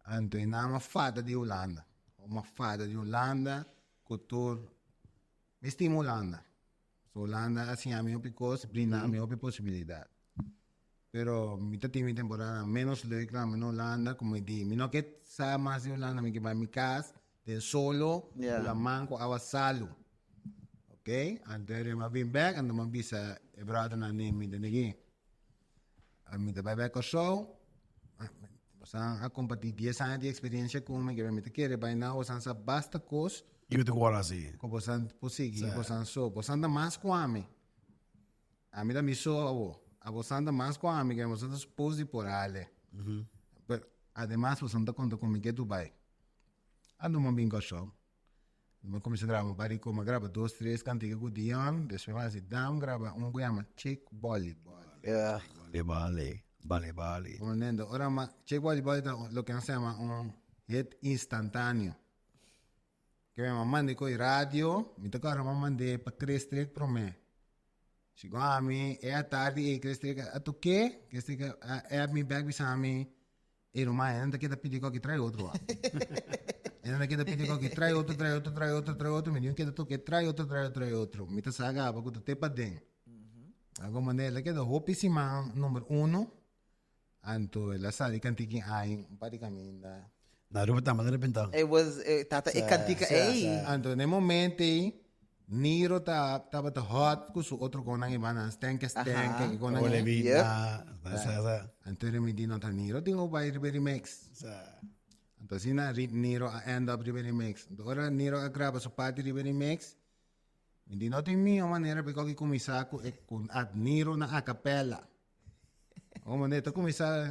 Anto e nan a fada di Hulanda. Un fada di Hulanda ku tur mi stima Hulanda. So Hulanda a siña mi hopi kos, brinda mi hopi posibilidat. Pero mi ta tin mi temporada menos leuk tambe na Hulanda, ku mi di mi no ke sa mas di Hulanda, mi ke bai mi kas den solo, ku laman, ku awa salu. Ok, anto e mi a bin bek, anto mi a bisa e bròdernan di mi tende aki. Mi ta bai bai Kòrsou, boso a kompartí dies aña di eksperensia ku mi, mi ta kere bai na boso sa basta kos. Kiko ta wòrdu hasi? Ku boso por sigui, boso so. Boso ta mas ku ami. Ami ta mi so awor. Boso ta mas ku ami, boso ta supos di por hale. Ademas boso no ta konta ku mi ke Dubai. Ando mi a bin Kòrsou. Mi a kuminsá graba un par di kos. Mi a graba dos tres kantika ku Dion. Despues mi a hasi Dam graba un ku yama Chick Boli Boli. Boli boli, boli boli. Komanendo, ora mi a Chick Boli Boli ta loke nos ta yama un hit instantaneo. Ke mi a manda ku e radio, mi ta kòrda mi a mand'é pa Chris Trick promé. Sigun ami e atardi ei Chris Trick a tok'é, Chris Trick a app mi bèk bisa mi, Ey ruman, e nan ta keda pidi ku aki trae otro wak. E nan ta keda pidi ku aki trae otro, trae otro, trae otro, trae otro, mi di un keda tok'é trae otro, trae otro, trae otro. Mi ta sa gaba ku ta te paden. Algun manera el a keda hopi siman number uno, anto el a sali kantiki ai un par di kaminda. Na Aruba tambe ta repentá. E was, e tata e kantika ei. Anto na e momento ei, Niro ta tabata hot ku su otro konan i banda stenke stenke i konan Ole ei. bida. Sa sa. Anto e mi di no ta Niro tin ku bai riba e remix. Sa. Anto asina Niro a end up riba e remix. Anto ora Niro a graba su parti riba e remix, mi di no tin mihó manera pa e kuminsá ku e ku Niro na acapella. O manera ta kuminsá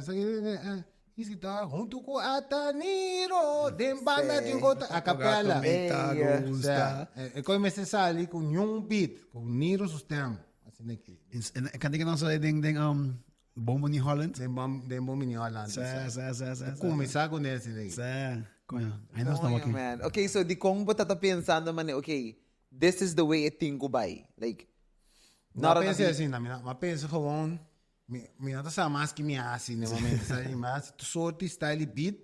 ta huntu ku Ataniro den banda di un kota a capella. Gusta. E koi mester sali ku niun beat, ku Niro su stem. Asina ki. E kantika nan sali den den um Bombo New Holland. Den bom den Bombo New Holland. Sa sa sa sa. Kuminsá ku ne asina ki. Sa. Koño. Ai nos Koño man. Okay, so dikon bo ta ta pensando mane okay, this is the way e tin ku bai. Like No pensa asina, mi no pensa gewoon, mi mi no ta sa mas ki mi hasi na e momento, sa mi hasi tur sorti style di beat,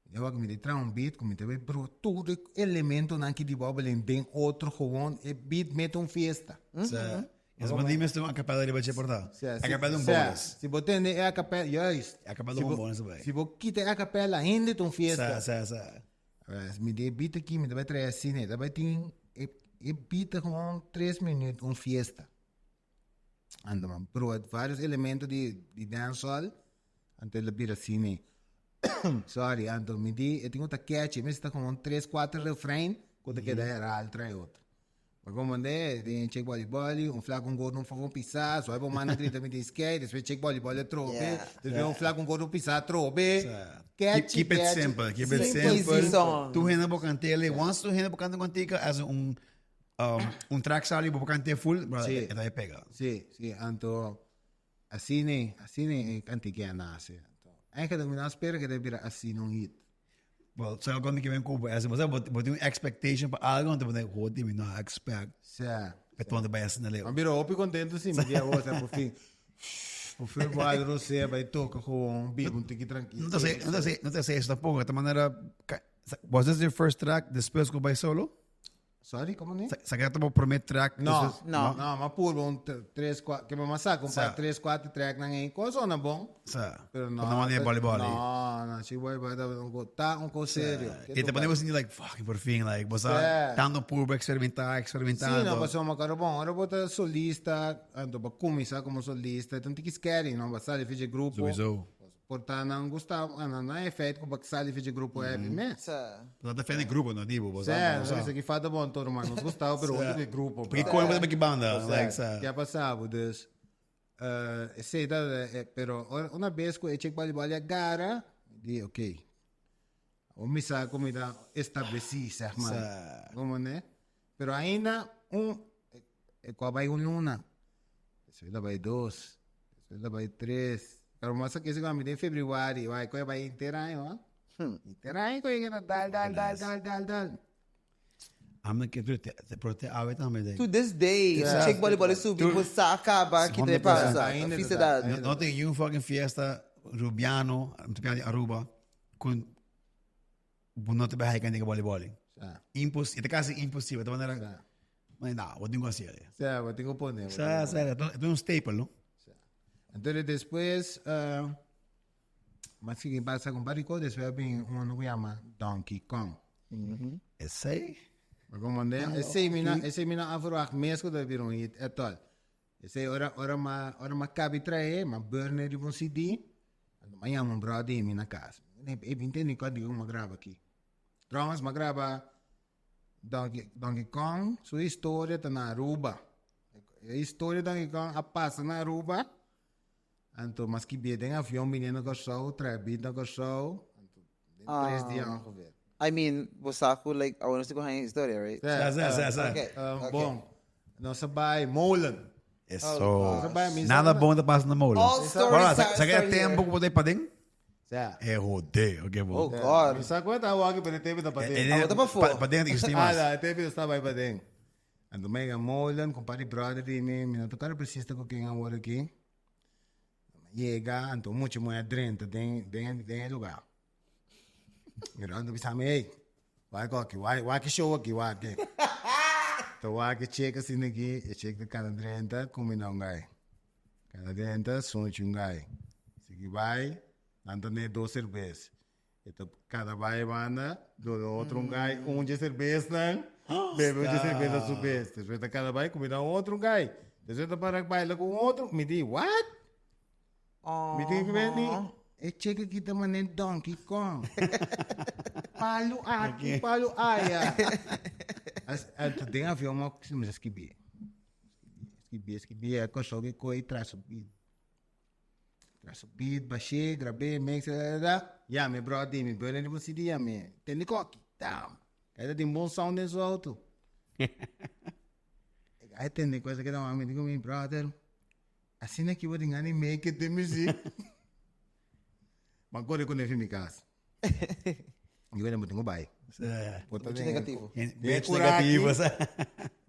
mi wak mi ta traha un beat ku mi ta bay bro tur e elementonan ki di bòbelen den otro gewoon e beat mete un fiesta. Sa, es bo di mester un acapella riba dje por ta? Acapella un bonus. Si bo tende e acapella, juist. Acapella un bonus bai. Si bo kita e acapella hende ta un fiesta. Sa, sa, sa. Mi di e beat aki, mi ta bai trae asina, e ta bai tin e e beat ta gewoon tres minuut un fiesta. Anto mi a proba varios elemento di di dancehall, anto el a bira asina. Sorry, anto mi di e tin ku ta catchy, mester ta como un tres kuater refrein ku ta keda herhaal trae otro. Ma como mande den Check Body Body, un flaco un gordo un fofo pisa, so bo manda grita mi tin skate, despues Check Body Body atrobe, despues un flaco un gordo pisa atrobe. Catchy, Keep it catchy. simple, keep it Simple, simple. easy song. Tu hende bo kantele, once tu hende bo kanta kantika as un um, un track sali bo kante full, bro, Sí. e ta e pega. Sí, sí, anto asina, asina e kantika a nase. Anto, eigenlijk mi no a spera ku e ta bira asina un hit. Well, so cuando que ven Cuba, ese, o sea, bo tin un expectation pa algo, anto bo tin, jodi, mi no expect. Sa. Pe tonte bai asina leu. Mi bira hopi contento si, mi dia bo, sa, por fin. Por fin bo al rosé, bai toca gewoon, biba un tiki tranquilo. No te hace, no te hace, no te hace eso tampoco, de esta manera, was this your first track después cu bai solo? Sorry, como ne? Sa que bo primer track? No, después- No. no, ma purba un tres, cuatro, que ma saca un par tres, cuatro track nan ahí, cosa na bon. Sa. Pero no. No manda boli boli. No, no, si boli boli, ta un cosa serio. Y te ponemos like, fuck, por fin, like, vos Sa. tanto purba experimentar, experimentando. Sí, no, pasobra ma karo bon, ora bo ta solista, anto bo kuminsá komo solista, e ta un tiki scary, no, bo sali fecha grupo. Sowieso. Por ta nan gusta, nan nan e feit ku bo sali fecha grupo heavy mes. Sa. Bo ta defende grupo, no dibo, bo Sa, sa. no bisa ki falta bon tur, man, nos gustaba, pero otro di grupo. Porque koe bo ta ki banda, like, sa. Ke a pasa bo, dus, esei ta, pero ora, una bes ku e Chick Bali Bali a gara, mi di, ok, Bo mi sa ku mi ta establesí, sèg mar. Sa. Komo ne? Pero ainda un, e kua bai un luna, despues ta bai dos, despues ta bai tres. Pero mas a kese ku ami den febrüari, wai ku e bai henter aña, ho. Henter aña ku e keda dal, dal, dal, dal, dal, dal. Ami ke te, te, pero te awe tambe den. To this day, Yeah. Chick Boli Boli subi, bo sa kaba ki te 100%. pasa. Ainda Fisa ta- dat. No, no tin un fucking fiesta Rubiano, mi ta di Aruba, ku bo no te bai haika nigga boli boli. Sa. Impos, e ta kasi imposible. Ta manera, Sa. maar nah, wat doen we als hier? Sa, bo tin ku pone. bo Sa, tin ku sa, het is un staple, no? Entonces despues, uh, mas sigui pasa con varios despues a bin uno ku yama Donkey Kong. Esei? Maar como de, esei mi na, esei mi na a verwacht mes ku ta bira un hit at all. Esei ora, ora ma, ora ma kabi trae, ma burn riba un CD, anto ma yama un brother di mi na kas. E bin tende kòt di ku ma graba aki. Trouwens, ma graba Donkey, Donkey Kong, su historia ta na Aruba. E historia Donkey Kong a pasa na Aruba. Anto mas ki den avion biniendo Kòrsou, trae beat na Kòrsou. Anto den 3 dia ongeveer. I mean, bo sa ku like, awor nos tin ku haña historia, right? Sa. Okay. Bon, nos a bai Molen. Eso. Nos a bai misa. Nada bon ta pasa na Molen. All stories Bueno, start sa que here. tempo ku bo ta paden? Sa. E jode, okay bo. Oh God. Mi sa ku ta awor pero tempo ta paden. Eh, Ah, bo ta pafó. Paden existi Ah, mas. da, tempo ta bai paden. Anto mega Molen, compadre brother di mi, mi no ta karo precies ta ku ken awor aki. Yega, anto mucha muher drenta den den den e lugar. Mira, anto bisa mi, hey, wak aki, wak wak e show aki, wak e. To wak e check asina aki, e check ta kana drenta, kumina un gai. Kana drenta, sunchi un gai. Sigui bai, nan ta ne dos serbes. E ta kada bai banda, duna otro un gai, un dje serbesnan, bebe un dje serbes a su bes. Despues ta kada bai kumina otro un gai. Despues ta para baila ku un otro. Mi di, what? Mi tin ku beni, e cheke ki ta mane Donkey Kong. Palu aki, palu aya. As, anto den avion mo kuminsá skibi. Skibi, skibi, e kòrsou ke koi tras su beat. Tras su beat, bashé, grab'é, mix, da, da, da. Ya, mi bròder di mi, bròder di bo CD ya mi, tende koki, tam. Kai ta tin bon sound den su auto. Ai tende kos ke ta mami di ku mi bròder. Asina ki bo tin gana di make it den muziek. Ma kore ku nefi mi kas. Mi wende bo tin ku bai. Bo ta Mucho den negativo. Den Mucho kuraki, negativo, sa.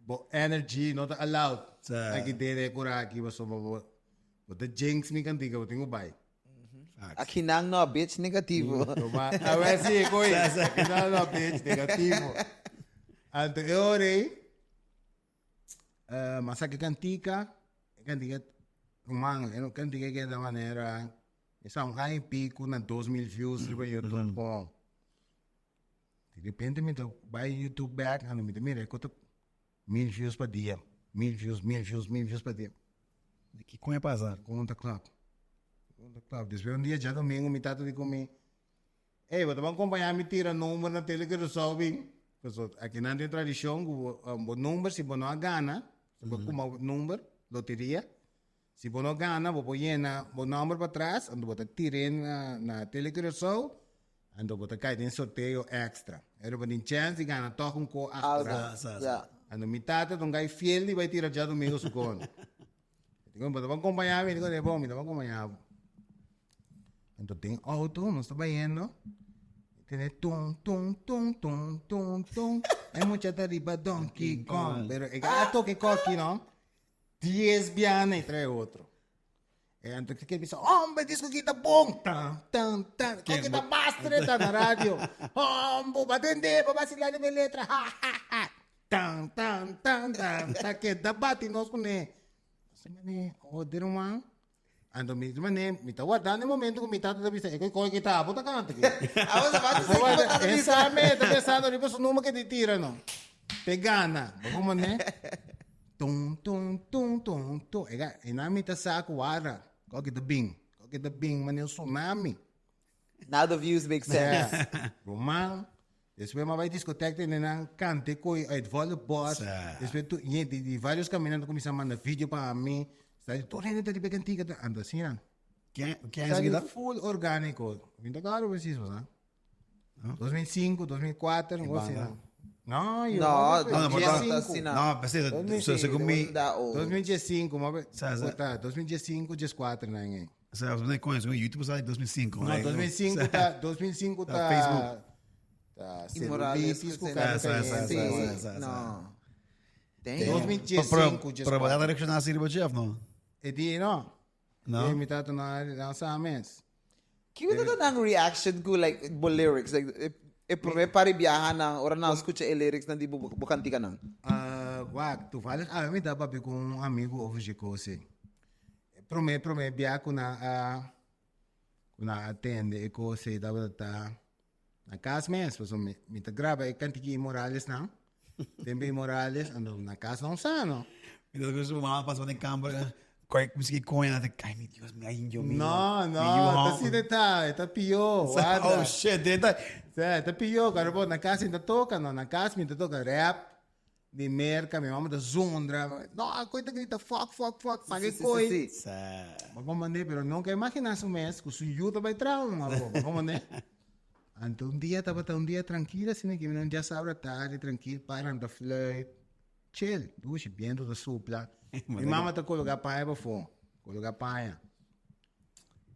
Bo energy no ta allowed. Sa. Aki den e kuraki pasobra bo bo ta jinx mi kantika bo tin ku bai. Aki nan no bitch negativo. Toma, a ver si koi. Aki nan no bitch negativo. Anto e ora ei Mas sa ke kantika, e kantika ruman, e kantika ke ta manera e sa un aña y pico na 2000 views riba YouTube bon. Di repente mi ta bai YouTube bek anto mi ta mira e ku ta 1000 views pa dia, 1000 views, 1000 views, 1000 views pa dia. Kiko a pasa? Kon ta klap? Kon ta klap? Despues un dia djadomingo mi tata di ku mi, Ey, bo ta ban kompañá mi tira number na Tele Curaçao bin? Pasobra aki nan tin tradishon ku bo bo number si bo no a gana, si bo kuma number, loteria, si bo no gana bo por yena bo number patras anto bo ta tir'é na na Tele Curaçao anto bo ta kai den sorteo extra. Ero bo tin chèns di gana tòg un ko achteraf. Sa, sa. Anto mi tata ta un gai fiel di bai tira djadumingo su kon. Digo, bo ta ban kompañá mi? Digo, bon, mi ta ban kompañá bo. Anto den auto nos ta bayendo, tene tun tun tun tun tun tun. E mucha ta riba Donkey Kong, pero e a toke koki no, 10 biana y trae otro. E anto ke bisa, hombre, disco ki ta bon. Tan, tan, tan. Koki ta bastre ta na radio. Hombre, ba tende, ba vacilar de letra. Ha, ha, ha. Tan, tan, tan, tan. Ta keda bati nos kuné. Asina mane, joder man. Anto mi mane, mi ta wardando e momento ku mi tata ta bisa, e koi koi ki ta abo ta kanta aki. I was about to say, ku tata E bisa. sa me, ta pensando riba su number ke di tira no. Te gana. Bo ku mane, tum, tum, tum, tum, tum. E ga, e nan mi ta sa ku warda, koki ta bin, koki ta bin mane un tsunami. Now the views make sense. Yeah. Ruman, despues m'a bai discoteca tene nan cante coi uit volle borst. Sa. Despues tu, ye, di, di varios caminantes cuminsa manda video pa mi. Sta di, tur hende ta riba e cantica ta. Anto asina. Ken, ken Sta esaki di ta? full orgánico. Mi ta claro precies, bo sa. 2005, 2004, algo asina. No, yo. No, No, no, no, no, asina. No, precies. So, segun mi, That old. 2015, ma Sa, sa. ta, 2015, 14 nan eh. Sa, nee, coño, segun YouTube sa 2005. No, 2005 ta, 2005 ta, Ta Facebook. Ta Inmorales, celulitis ku que carne Sa, sa, sa, caliente. sa, sa, sa. No. Damn. 2015, Pero, pero, pero, reaccionar así riba Jeff, no? E di no. No? E mi tata no, no sa mes. Kiko ta nang reaction ku like bo lyrics like e, e prome pari biaha nang ora nang escucha e lyrics nang di bo, bo cantica nang. Uh, wak, toevallig awe mi ta papia ku un amigo over dje kos ei. Prome prome bia ku nan a ku nan a tende e kos ei tabata ta na kas mes pasobra mi mi ta graba e kantiki Morales nan tempo e Morales anto na kas nan sa no. Mi ta su mama pasa den kamber koi miski koña na ay mi Dios mi ay Dios mío. No no ta asina ta e ta pio warda. Oh shit de ta. Sa e ta pio karo bo na kas mi ta toka no na kas mi ta toka rap. Di Merca, mi mama ta zundra. No, a koi ta grita fuck, fuck, fuck, pa ke koi. Bo comprende? Pero nunca imagina su mes ku su yu ta bai traha un abo. Bo comprende? Anto un dia tabata un dia trankil asina ki mi nan djasabra tardi trankil, paran ta fluit, chill, dushi, biento ta supla. Mi mama ta kologa paña pafó, kologa paña.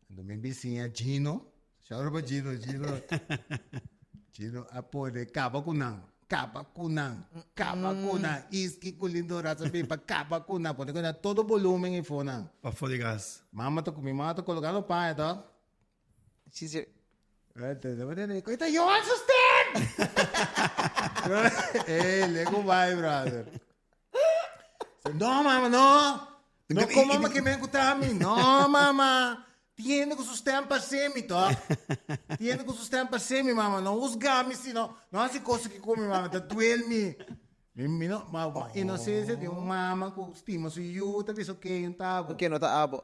Anto mi bisiña Gino, shout out pa Gino, Gino, Gino a pone kaba ku nan, kaba ku nan, kaba ku nan, iski ku Lindora sa bin pa kaba ku nan, pone ku nan todo volumen i fo nan. Pafó di kas. Mama ta, mi mama ta kologando paña to. She's your... Koita Johan su stem! Ey, lego bai, brother. No, mama, no. No, como mama que me gustami. No, mama. Tiene ku su stem pa semi, to. Tiene ku su stem pa semi, mama. No huzgami si no. No hasi cosa ki ku mi, mama. Ta duel mi. Mi, mi no, ma oh. inocencia di un mama ku stima su yu, ta bisa okay, un tabo. Okay, no ta abo.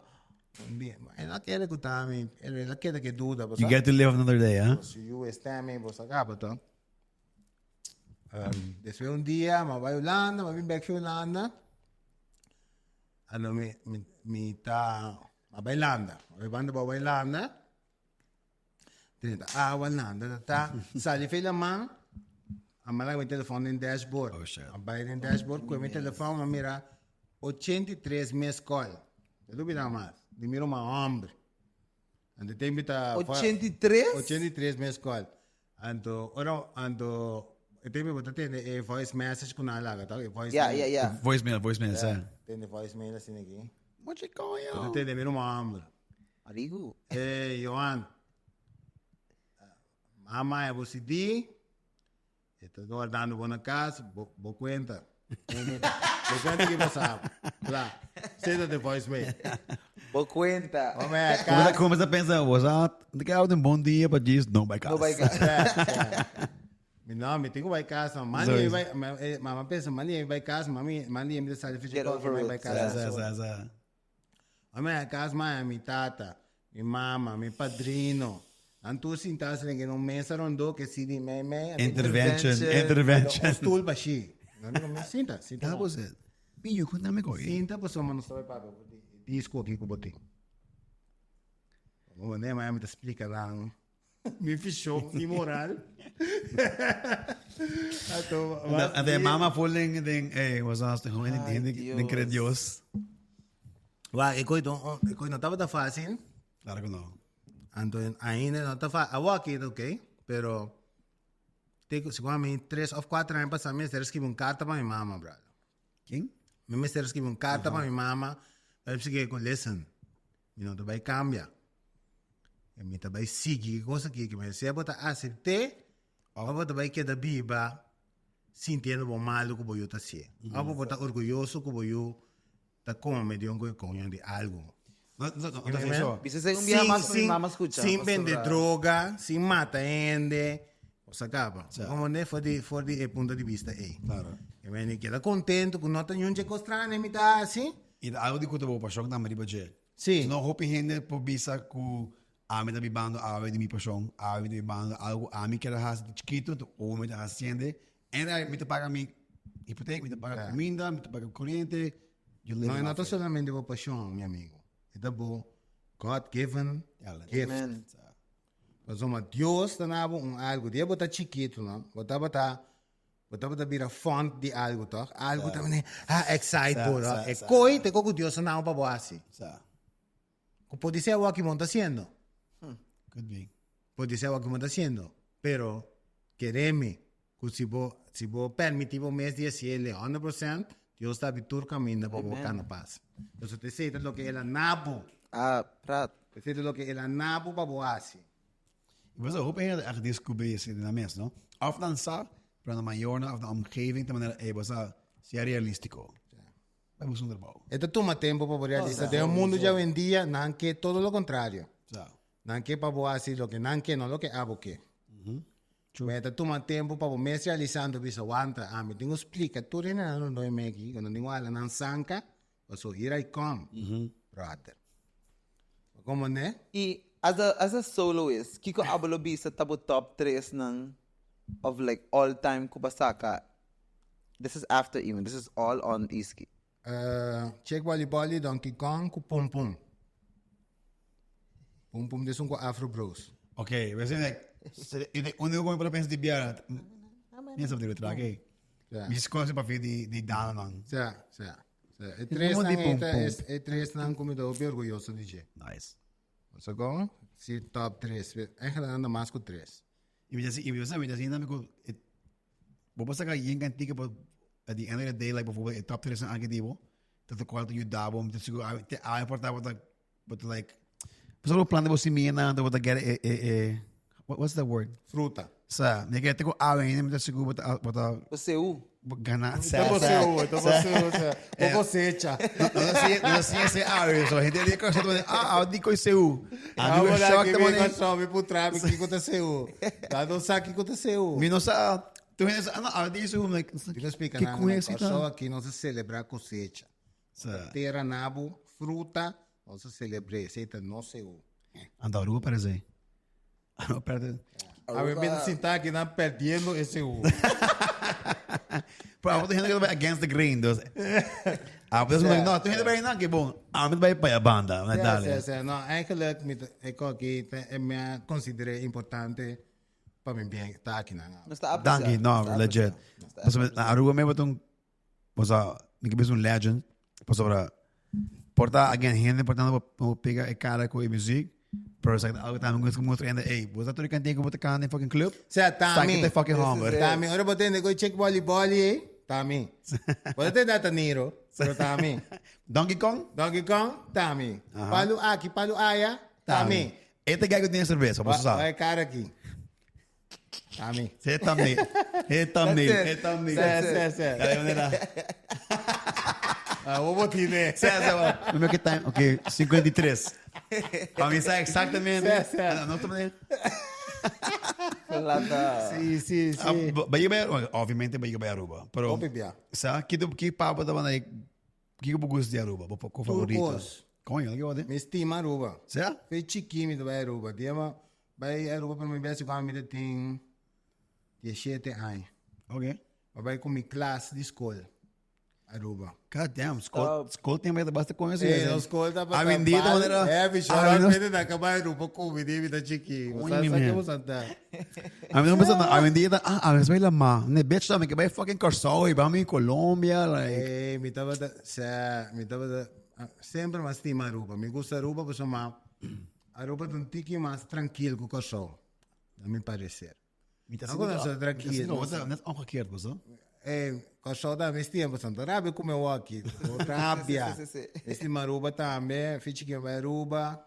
Bien, e no kere ku ta mi, e no kere ke duda. You get to live another day, huh? Su yu stem, bo sa kaba, to. Um, despues un dia, ma bai Hulanda, ma bin bek fi Hulanda. Ano mi, mi, mi ta, ma bai landa. Ma bai banda ba bai landa. Drenta awa, landa, ta, ta. Sali fi la man, a mala mi telefon den dashboard. Oh, shit. A bai den dashboard, koe mi telefon, ma mira 83 missed call. No lubida mas. Di mira un hombre. Anto tempo ta... 83? 83 missed call. Anto ora anto e tempo bo ta tende e voice message ku nan laga toch? E voice Ja, ja, ja. Voicemail, voicemail, sa. Tende voicemail asina aki. Mochi coño. Bo ta tende mi ruman homber. Arigu. Hey Johan. Mama e bo CD. E ta guardando bo na cas, bo, bo cuenta. Bo cuenta ki pasaba. Kla. Seta de voicemail. Bo cuenta. Bo me Como cas. como sa pensa, bo sa, te queda un bon dia pa djis, no bai cas. No bai cas. Mi no, mi tin ku bai cas. Mandi Sorry. mi bai, ma, eh, mama pensa, mandi mi bai cas, mami, mandi mi sali Get over bai it. cas. Sa, sa, sa. Mami a cas maya mi tata, mi mama, mi padrino. Nan tur sintá asina den un mesa rondó ke si di mei mei. Intervention, Intervention. intervention. Un stoel bashí. Nan digo, mi sinta, sinta. That was it. Pillo, contame koi. Sinta pasobra nos ta bai papia over di disco aki ku bo tin. Bo ne maya mi ta splika nan mi vision inmoral. Anto, mas Ante mama full den, den, eh, was als den, den, den, den cree Dios. Wa, e koi don, e koi no tabata fácil. Claro que no. Anto ainda no ta fácil. Awor aki ta ok, pero te ku segun ami tres of kuater aña pasá mi mester a skibi un karta pa mi mama, brother. Ken? Mi mester a skibi un karta pa mi mama, pa mi sigi ku listen, mi no ta bai kambia. E mi ta bai sigui e kos aki, ke mi sea bo ta asept'é of bo ta bai keda biba sintiendo bo malu ku bo yu ta hasié. Of bo ta orguyoso ku bo yu ta come di un coño di algo. No, no, no, no, eso. Bisa ser un biaha mas pa mi mama scucha. Sin bende droga, sin mata hende, cosa caba. Como ne for di, for di e punto di vista ei. Claro. E men keda contento cu no ta ñun dje cos strane mi ta haci. Y algo di cu ta bo pasion tambe riba dje. Sí. No hopi hende por bisa cu ami ta bibando awe di mi pasion, awe mi ta bibando algo cu ami kier a haci di chikito, enton owo mi ta haciende. En mi ta paga mi hipoteca, mi ta paga cuminda, mi ta paga coriente. You live No, e no off ta it. solamente bo pasion, mi amigo. E ta bo God-given Talent. gift. Amen. Pasobra Dios ta na bo un algo. Dia bo ta chikito, no? Bo tabata, bo tabata bira fond di algo, toch? Algo ta mane, ah, excite bo, no? E koi te koi ku Dios ta na bo pa bo hasi. Sa. Ku podise awor ki bo no ta hasiendo. Could be. Podise awor ki bo no ta hasiendo. Pero, keremi, ku si bo, si bo permiti bo mes di hasié el 100%, Dios ta habri tur kaminda pa bo kana pas. Entonces, esei ta loke el a na bo. Ah, prat. Esei ta loke el a na bo pa bo hasi. I bo sa hopi hende ta echt descubri esei den nan mes, no? Of nan sa, pero nan mayornan of nan omgeving ta manera, ey, bo sa, sea realistico. Bai busca un trabou. E ta tuma tempo pa bo realisa. Den e mundo dje awendia, nan ke todo lo contrario. Sa. Nan ke pa bo hasi loke nan ke, no loke abo ke. Pero e ta tuma tempo pa bo mes realisa, anto bisa, wanta, ami tin ku splika tur hendenan rondó di mi aki, ku nan tin ku hala nan sanka, paso here I come, brother. Bo komprende? I as a as a soloist, kiko abo lo bisa ta bo top tresnan of like all time ku bo a saka? This is after even, this is all on Iski. Check Boli Boli, Donkey Kong ku Pum Pum. Pum Pum des un ku Afro Bros. Ok, we zijn like, único ku mi por pensa di biara, mi sa di track ei. Mi skohe pa di di dana nan. Sa, sa. E tres nan eta, e tres nan ku mi ta hopi orguyoso di dje. Nice. Sa kon? Si top tres. Eigenlijk nan ta mas ku tres. I mi ta si, i mi ta mi ta si ku bo por saka yen kantika pero at the end of the day like bijvoorbeeld e top tres nan aki di bo ta ta kual ta yuda bo mi ta sigur te awe por ta bo ta bo ta like pasobra bo planta bo simia nan bo ta get e e e what's the word? Fruta. Sa mi ke te ku awe ainda mi ta sigur bo ta bo ta Bo seu. Bo gana Ta bo seu, ta bo seu, sa. Bo cosecha. No ta siña, no ta siña se awe, so hende di Kòrsou ta pone, ah, awe di koi seu. Ah, Ami bo shock ki ta mi pone, Kòrsou, mi putra mi kiko ta seu. Da no sa kiko ta seu. mi no sa, tur hende sa, ah, no, awe di seu, I'm like, Mi ta splika ke nan, kon na esei ta? Kòrsou aki nos ta selebrá kosecha. Sa. Tera nabu, fruta, nos ta selebr'é, esei ta nos seu. Anda Aruba parece. Aruba perde. Awe mi ta sinta aki nan perdiendo e seu. Pero abo hende que bay against the grain, dus. Abo dus like, no, tu hende bay na que bon. Abo bay pa ya banda, na dale. Sí, sí, no, eigenlijk mi ta, e ko aki ta, e mi a consideré importante pa mi bien ta aki nan. Nos ta apreciar. Danki, no, Nos ta legit. apreciar. Nos ta Pasobra na Aruba mi bo un Bosa, mi ke bisa un legend, pasobra por ta again hende por ta no pega e cara ku e muziek, pero sa algo tambe ku mustra hende, ey, bo sa tur e kantika ku bo ta kanta den fucking club? Sea, Sa tami. ki ta fucking This is homber. it. Tami, ora bo tende ku check boli boli, eh, tami. Bo ta tende ata Niro, pero tami. Donkey Kong? Donkey Kong, tami. Palu aki, palu aya, tami. E ta guy ku tin e cerveza, bo sa. Wa e cara aki. Tami. E thumbnail. E thumbnail. That's E it. thumbnail. That's Se, it. se, se. Dale, manera. Ah, bo tine. Se, se, va. Mira que time. Ok, 53. Pa mí sa exactamente. Se, se. Ah, No, no, Plata. Si, si, Ah, si. Bahia bay, obviamente Bahia bay Aruba. Pero, Hopi bia. sa, ki ki papa ta banda ki bo gusta di Aruba? Bo ko favorito? Turcos. Coño, ki wate? Mi stima Aruba. Sa? Fe chiki mi ta bay Aruba. Dia Bai Aruba prome bes cu ami ta tin 17 aña. Ok. Ma bai cu mi klas di scol Aruba. God damn, scol, scol tem meta basta con eso. Eh, no scol ta A bendita manera. Eh, bicho, A mí no- realmente na ka bai Aruba cu mi di mi ta chiki. Coño, Sa mi sa man. que bo santa. A mí no pensando, a bendita, ah, a veces bai la ma. Ne bitch, dame que bai fucking Corsao y va mi Colombia, like. Eh, mi tabata, sa, mi tabata, ah, semper mas stima Aruba. Mi gusta Aruba pasobra ma Aruba ta un tiki mas trankil ku Kòrsou, na mi pareser. Mi ta Algo sinti- na tranquil, mi ta sinti- no sé. Net omgekeerd, was dat? Eh, Kòrsou tambe es tiempo, Santa Rabia ku mi wòki, rabia. Sí, sí, sí. Mi stima Aruba tambe, fichi ke bai Aruba.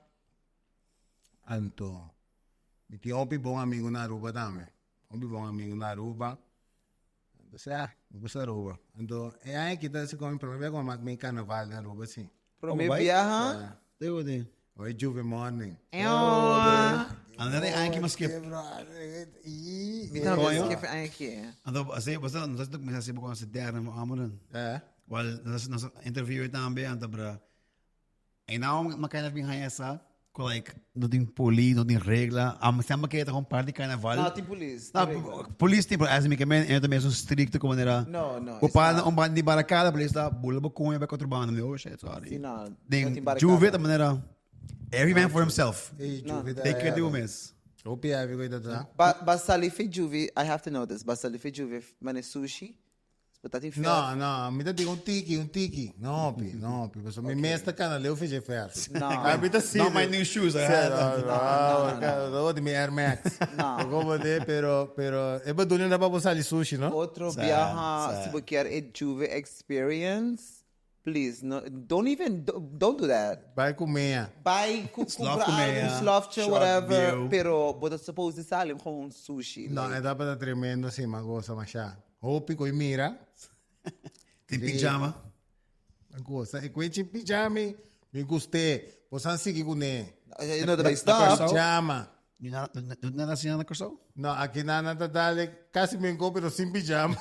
Anto, mi tin hopi bon amigu na Aruba tambe, hopi bon amigu na Aruba. Anto, sea, mi gusta Aruba. Anto, e aña aki ta si komo mi prome bia ku mi mak mi karnaval na Aruba, si. Prome bai? biaha. Digo di. Oi Juve morning. Anda de aña ki mas skip. Mi tambe Coño. skip aña ki. Ando, así, was dat, no sé si tú me haces con ese derde, maar anderen. Eh. Wel, nos nos interview tambe, ando bra. En nou, maar kan je dat gaan essa? Ko like, no tin poli, no tin regla. Am samba que tá com parte de carnaval. No, tin polis. No, tin regla. polis tin, pero as mi que men, eu também sou estricto como era. No, no, O it's pa not. um bando de barracada, polis tá bula bo cunha vai contrabando. Oh shit, sorry. Si, no, no Den tin barricada. Juve da maneira every man for himself. Ei, Juve They can do miss. Hopi heavy coisa tá. Ba basali fe Juve, I have to know this. Basali fe Juve, mane sushi. But that in No, no, mi ta digo un tiki, un tiki. No, pi, no, pi. Paso mi mes ta kana leu feche vers. No. Ah, mi ta si. Not my new shoes, I had. No, no, no, no, mi Air Max. No. Como de, pero, pero, e bedoeling dat pa sali sushi, no? Otro Sa- biaha, sa. si bo kier e Juve experience, please, no, don't even, don't do that. Bai comea. Bai ku Slof compra comea, algo, slofje, short whatever, view. pero bo ta supposed to sali gewoon sushi. No, like. e dat pa tremendo si, ma goza masha. Hopi koi mira. Tem pijama. Goza. E koi chin pijama, mi guste. Bosan sigi kune. No, dat stop. Pijama. Nu nada assim na Corsou? No, aki na na ta dale casi mi pero sin pijama.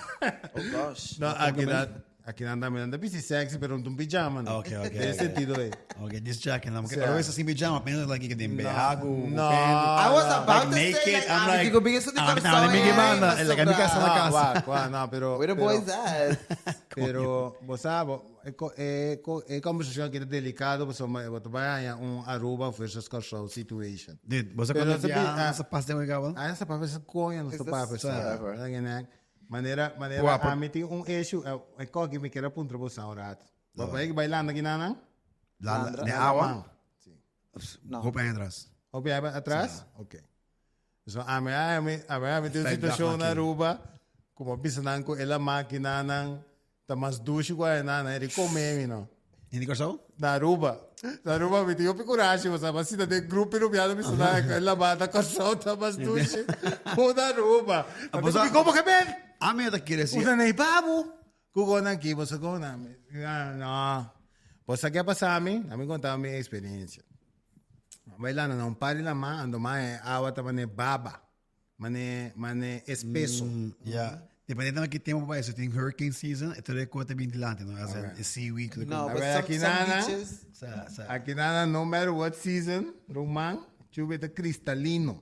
Oh gosh. No, aki na. Aki nan tambe nan ta bisti sexy pero no ta un pijama no. Ok, ok, Den ok. sentido ei. Ok, just checking. I'm Sea. always sin pijama, pero like ik den No, BH ku no. panty. I was no. about Like to say, naked, like, I'm ah, like, digo, bigyan sa di ah, Kòrsou, mi eh, mi banda, like, mi casa na No, casa. wak, wak, no, pero Where the pero, boys at? pero bo sa bo e ko e ko e conversacion aki ta delicado pasobra bo ta bai haña un Aruba versus Kòrsou situation. Dude, bo sa Pero cuando sa bi- bia, ah. sa pas den wega, Ah, esa papia sa coño, no Is sa this- papia sa. Whatever. Manera, manera, Guapo. ami tin un issue, e koki mi kier a puntra bo sa un rato. Bo pa bailando aki nan? La, de awa? Si. No. Hopi aña atras. Hopi aña atras? Ok. So ami ami ami ami tin un Vijf dag situacion na na Aruba, como bisa nan cu e la makina nan ta mas dushi cu aña nan, e come mi no. In di Kòrsou? Na Aruba. Na Aruba mi tin hopi kurashi, bo sa, ma sinta den grupo Rubiano mi sa e laba na Kòrsou ta mas dushi ku na Aruba. Ah, Ma bo sa- mi komo ke ben? Ami ta kere si. Usa nei babu. Ku kon aki, bo sa kon na. Ah, no. Bo sa ke a pasa mi? Mi konta mi eksperensia. Bailando na un par di lama, ando ma e awa ta mane baba. Mane, mane espeso. Ja. Dependiendo di ki tempo pa eso, tin hurricane season, e tur kos ta bin dilanti, no? As in, seaweed, tur No, A but ver, some, aki some nana. beaches. Sa, sa. Aki nana, no matter what season, ruman, chube ta cristalino.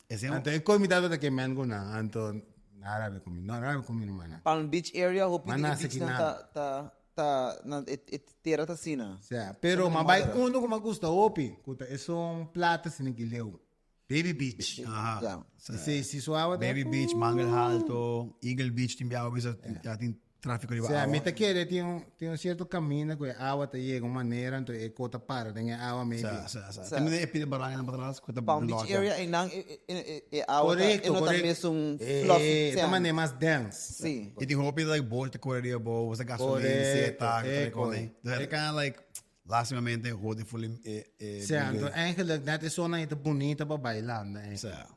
Ese Anto, e comida ta ke men ku nan, anto, nada be comi, no, nada be comi ruman. Palm Beach area, hopi Maar di na beach seki na na. ta, ta, ta, na, e, e tera ta asina. Sea, pero ma bai uno ku ma gusta hopi, ku ta esun plata sini ki leu. Baby Beach. Aha. Ja. Si, si su awa ta- Baby Beach, Mangel Halto, Eagle Beach, tin biawa bisa, ya tin tráfico riba Sea, awa. mi ta kere tin un, tin un cierto camino ku e awa ta yega un manera, anto e kota para den e awa maybe. Sa, sa, sa. Sa. Tin e pide baranga na patras, ku ta Palm Beach block. area ay nang e, e, e, e awa ta, e Correcto, no ta correcto. mesong Eh, fluffy ta sand. mane mas dense. Si. E tin hopi like boot ta kore riba bo, sa gasolina, Correcto, seta, eh, ku ta kore. correcto. Dus kind of like lastimamente hoor de volle eh, eh, Sea, anto eigenlijk net e zona ei ta bunita pa bailando eh. Sa.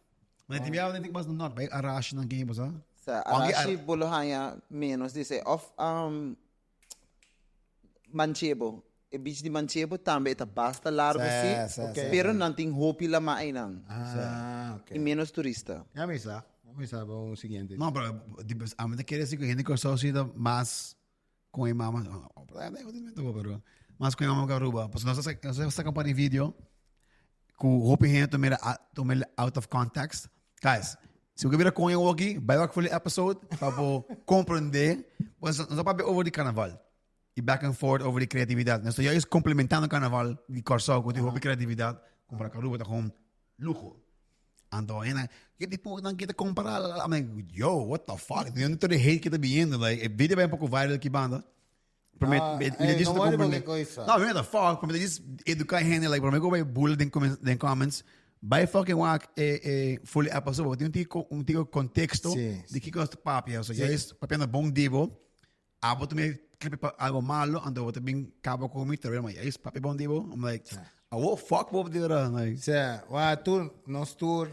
Maar tin biawa tin mas na norte, bai Arashi nan ken sa. Sa Aunque Arashi bo lo haña menos dice of Manchebo. E beach di Manchebo tambe e ta basta largo Sa, si, sa, Ok. sa. pero nan tin hopi lama einan. Ah, ok. Y menos turista. Ya mi sa, ya mi sa pa un siguiente. No, pero di- a mi ta kere si ku hende Kòrsou si ta mas Con e mama, pero mas con e mama ku Aruba. Pasobra nos a nos a saca un par di video ku hopi hende ta mira tuma el out of context. Guys, si bo ke bira con e awoki, bai wak full e episode pa bo comprende. Pues nos a papia over di carnaval y back and forth over di creatividad. Nos ta juist complementando carnaval di Kòrsou ku tin hopi creatividad, compara ku Aruba ta gewoon luho. Anto hende, ke tipo nan ke ta compara? I'm like, yo, what the fuck? Di donde tur e hate ke ta biniendo? Like, e video bai un poco viral aki banda. Pero mi, Ah, mi, mi ey, djis no ta worry comprende. porque coisa. No, what the fuck? Pero mi djis educa hende, like, prome ku bai bully den comments, den comments, bai fucking wak e, e full episode, bo tin un tiki, un tiki contexto Sí, di kiko nos ta papia. So, juist papiando bon di bo, abo ta mi clip pa algo malo, anto bo ta bin caba cu mi, terwijl ma juist papia bon di bo. I'm like, awo fuck bo di ora, like. Sea, wa tur, nos tur,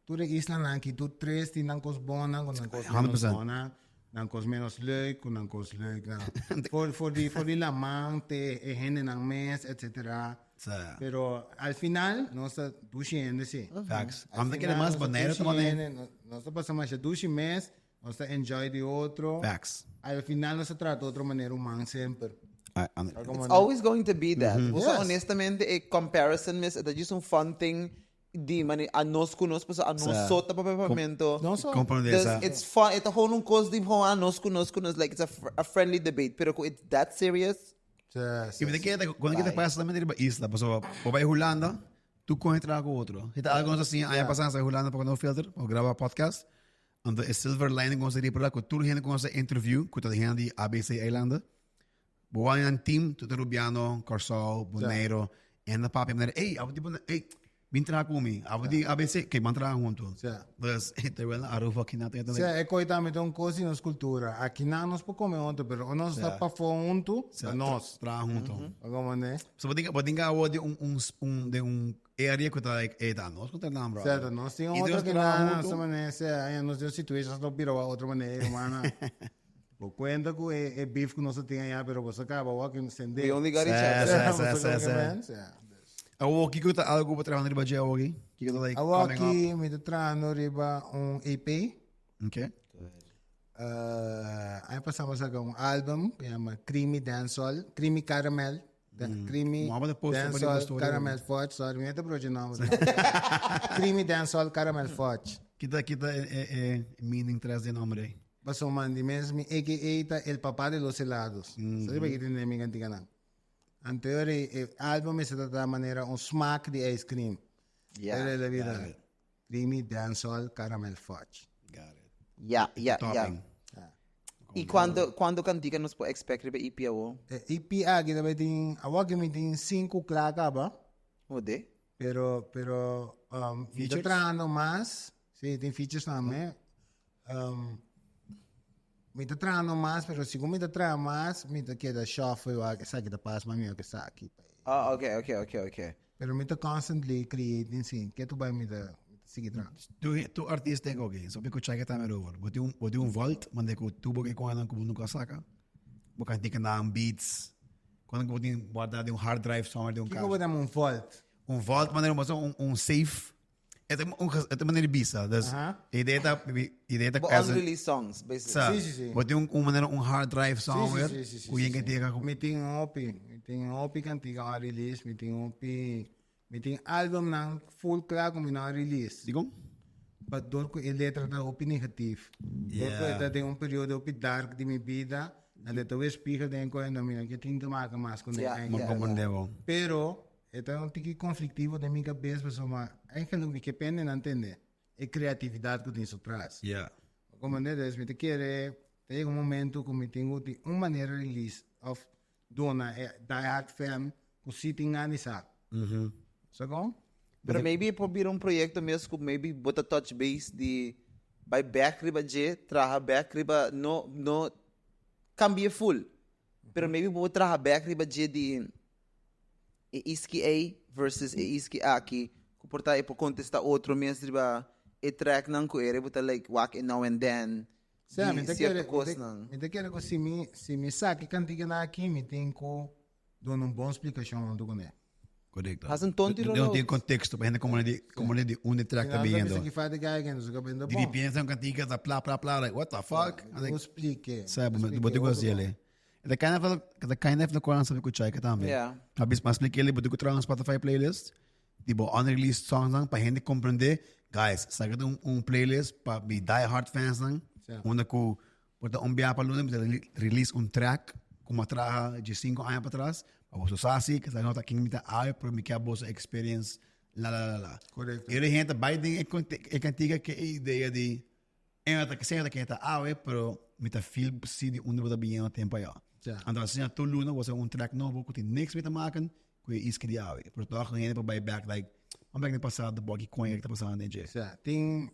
tur e islanan aki, tur tres tin nan cos bonnan, cu nan cos menos 100%. bonnan, nan cos menos leuk, cu nan cos leuk. Nan. For, for di, for di laman te e hendenan mes, etcetera. Sea. Pero al final, nos ta dushi hende si. Facts. Al Am ta kere final, mas nos ta Bonaire dushi ta mane. hende, nos ta pasa masha dushi mes, Nos ta enjoy di otro. Facts. Al final nos ta trata otro manera human semper. It's always going to be that. Mm -hmm. Yes. Honestamente, e comparison mes, het is just un fun thing di mani a nos ku nos, paso a nos so ta papamento. No so. Comprende Dus esa. it's fun, het gewoon un kos di gewoon a nos ku nos ku nos, like it's a friendly debate, pero ku it's that serious. Sí, Y me queda, cuando que te pasa también riba isla, paso, o vai Hulanda, tu con entra com outro. E tá algo assim, aí passa na Hulanda para no filter, ou grava podcast. Anto e silver lining ku nos ta riba ku tur hende ku nos a interview, ku ta di hende di ABC Eilanden. Bo wou nan team, tur ta Rubiano, Kòrsou, Boneiru, en nan papia manera, ey, abo di Boneiru, ey, bin traha ku mi, abo di ABC, ke ban traha huntu. Dus, terwijl na Aruba aki nan ta Sea, e koi tambe ta un kos di nos kultura. Aki nan nos por kome huntu, pero ora nos ta pafó huntu, ta nos. Traha huntu. Bo komprende? So bo tin, bo tin awo di un, un, un, den un area ku ta like, ey, ta nos ku ta nan, brother. Cierto, nos tin Y otro nos que traha na huntu. nossa maneira, sea, ay, nos tin situations no bira wa otro manera, hermana. Bo cuenta cu e, e beef cu nos tin allá, pero bo sa caba wa que sende. We only got each Sí, other. sí, sí, sí, sí. sí. Awo, kiko ta algo bo trahando riba dje awo aki? Kiko ta like Awo coming up? aki mi ta trahando riba un EP. Okay. Aña pasá mi a saka un álbum ku yama Creamy Dancehall, Creamy Caramel, Creamy Moaba ta post pa riba Dancehall story. Caramel Fudge, sorry, mi no ta brocha nomber. Creamy Dancehall Caramel Fudge. Kita kita e e e meaning tras di e nomber ei? Pasobra di mes mi AKA ta El Papá de los Helados. Sa riba ki tende mi kantikanan. Anterior e e álbum mester ta ta manera un smaak di ice cream. Yeah. Pero el a bira Creamy Dancehall Caramel Fudge. Got it. Ya, ya, ya. Topping. I cuando, cuando cantica nos por expect riba EP awo? E EP aki ta bay tin, awor ki mi tin sinku kla kaba. Hode. Pero, pero, um, mi ta Features? trahando mas. Sí, tin features tambe. Um, mi ta trahando mas, pero segun mi ta traha mas, mi ta keda shuffle, wak, esaki ta pas mas mihor ke esaki. Ah, ok, ok, ok, ok. Pero mi ta constantly creating, sí. Ke tu bai mi ta, mi ta sigui traha. Tu, tu artista tengo oke, so pico chai tambe over. Bo tin un, bo tin un vault, mande ku tubo ke kuandan ku bo nunca saka. Bo kan tika nan beats. Kuandan ku bo tin guarda den un hard drive somewhere den un Kiko bo casa. dame un vault? Un vault manera un un, un safe. E ta un e ta manera di bisa. Dus Aha. e idea ta idea ta Bo as in- unreleased songs, basically. Sa, Sí, sí, sí. Bo tin un, un manera un hard drive Sí, sí, somewhere sí, sí, sí, ku sí, yen sí. ke teka ku Mi tin hopi, mi tin hopi kantika a release, mi tin hopi, mi tin albumnan full kla ku mi no a release. Dikon? Pa dor ku e letra ta hopi negatief. Dor ku e Yeah. ta den un periodo hopi dark di mi bida, nan ta wes spiegel den koe no mi no ke tin te maka mas ku ne Yeah, eigenlijk. Mo yeah. comprende bo. Pero E ta un tiki konfliktivo den mi kabes pasobra eigenlijk mi ke pende nan tende e kreatividat ku tin su tras. Yeah. Komprende? Dus mi ta kere ta yega un momento ku mi tin ku di un manera release òf duna e die hard fan ku si tin gana di sa. Sa kon? Pero maybe e por bira un proyecto mes ku maybe bo ta touch base di bai bek riba dje, traha bek riba, no no cambia full, pero maybe bo por traha bek riba dje di E iski ei versus e iski aki ku por ta e por kontestá otro mes riba e tracknan ku e bo ta like wak e now and then Sea, mi di ta sierto kere, mi ta, kosnan. mi ta kere ku si mi, si mi sa ki kantikanan aki, mi tin ku duna un bon splikashon huntu kuné. Korekto. Hasi un tonto i Duna rollout. tin konteksto pa hende komprende di komprende di unda e track Si ta nan ta biniendo. bisa ki falta ki aiken, su ka bendo Di bon. ripiente un kantika ta pla pla pla like what the fuck? Mi tin ku splike. Sa, bo bo tin ku hasi ele. E ta kind of e ta kind of na kual sabi ku Chaika tambe. Yeah. Ma bis mas explica ele, bo tin ku traha un Spotify playlist di bo unreleased songs nan pa hende comprende, guys, saka un un playlist pa mi die hard fans nan, Yeah. unda ku por ta un bia pa luna mi ta release un track ku mi a traha djesinku aña patras, pa boso sa si, ke sa no ta ken mi ta awe, pero mi ke boso experience la la la la. Correcto. E hende ta bai den e kantika ke e idea di E no ta kese ta keda awe, pero mi ta feel si di unda bo ta biniendo tempo ayo. Ja. Anto asina tur luna bo sa un track nobo ku tin niks mee te maken ku e iske di awe. Pero toch hende por bai back like, wan back den pasado bo aki koña ki ta pasando den dje. Sa, tin,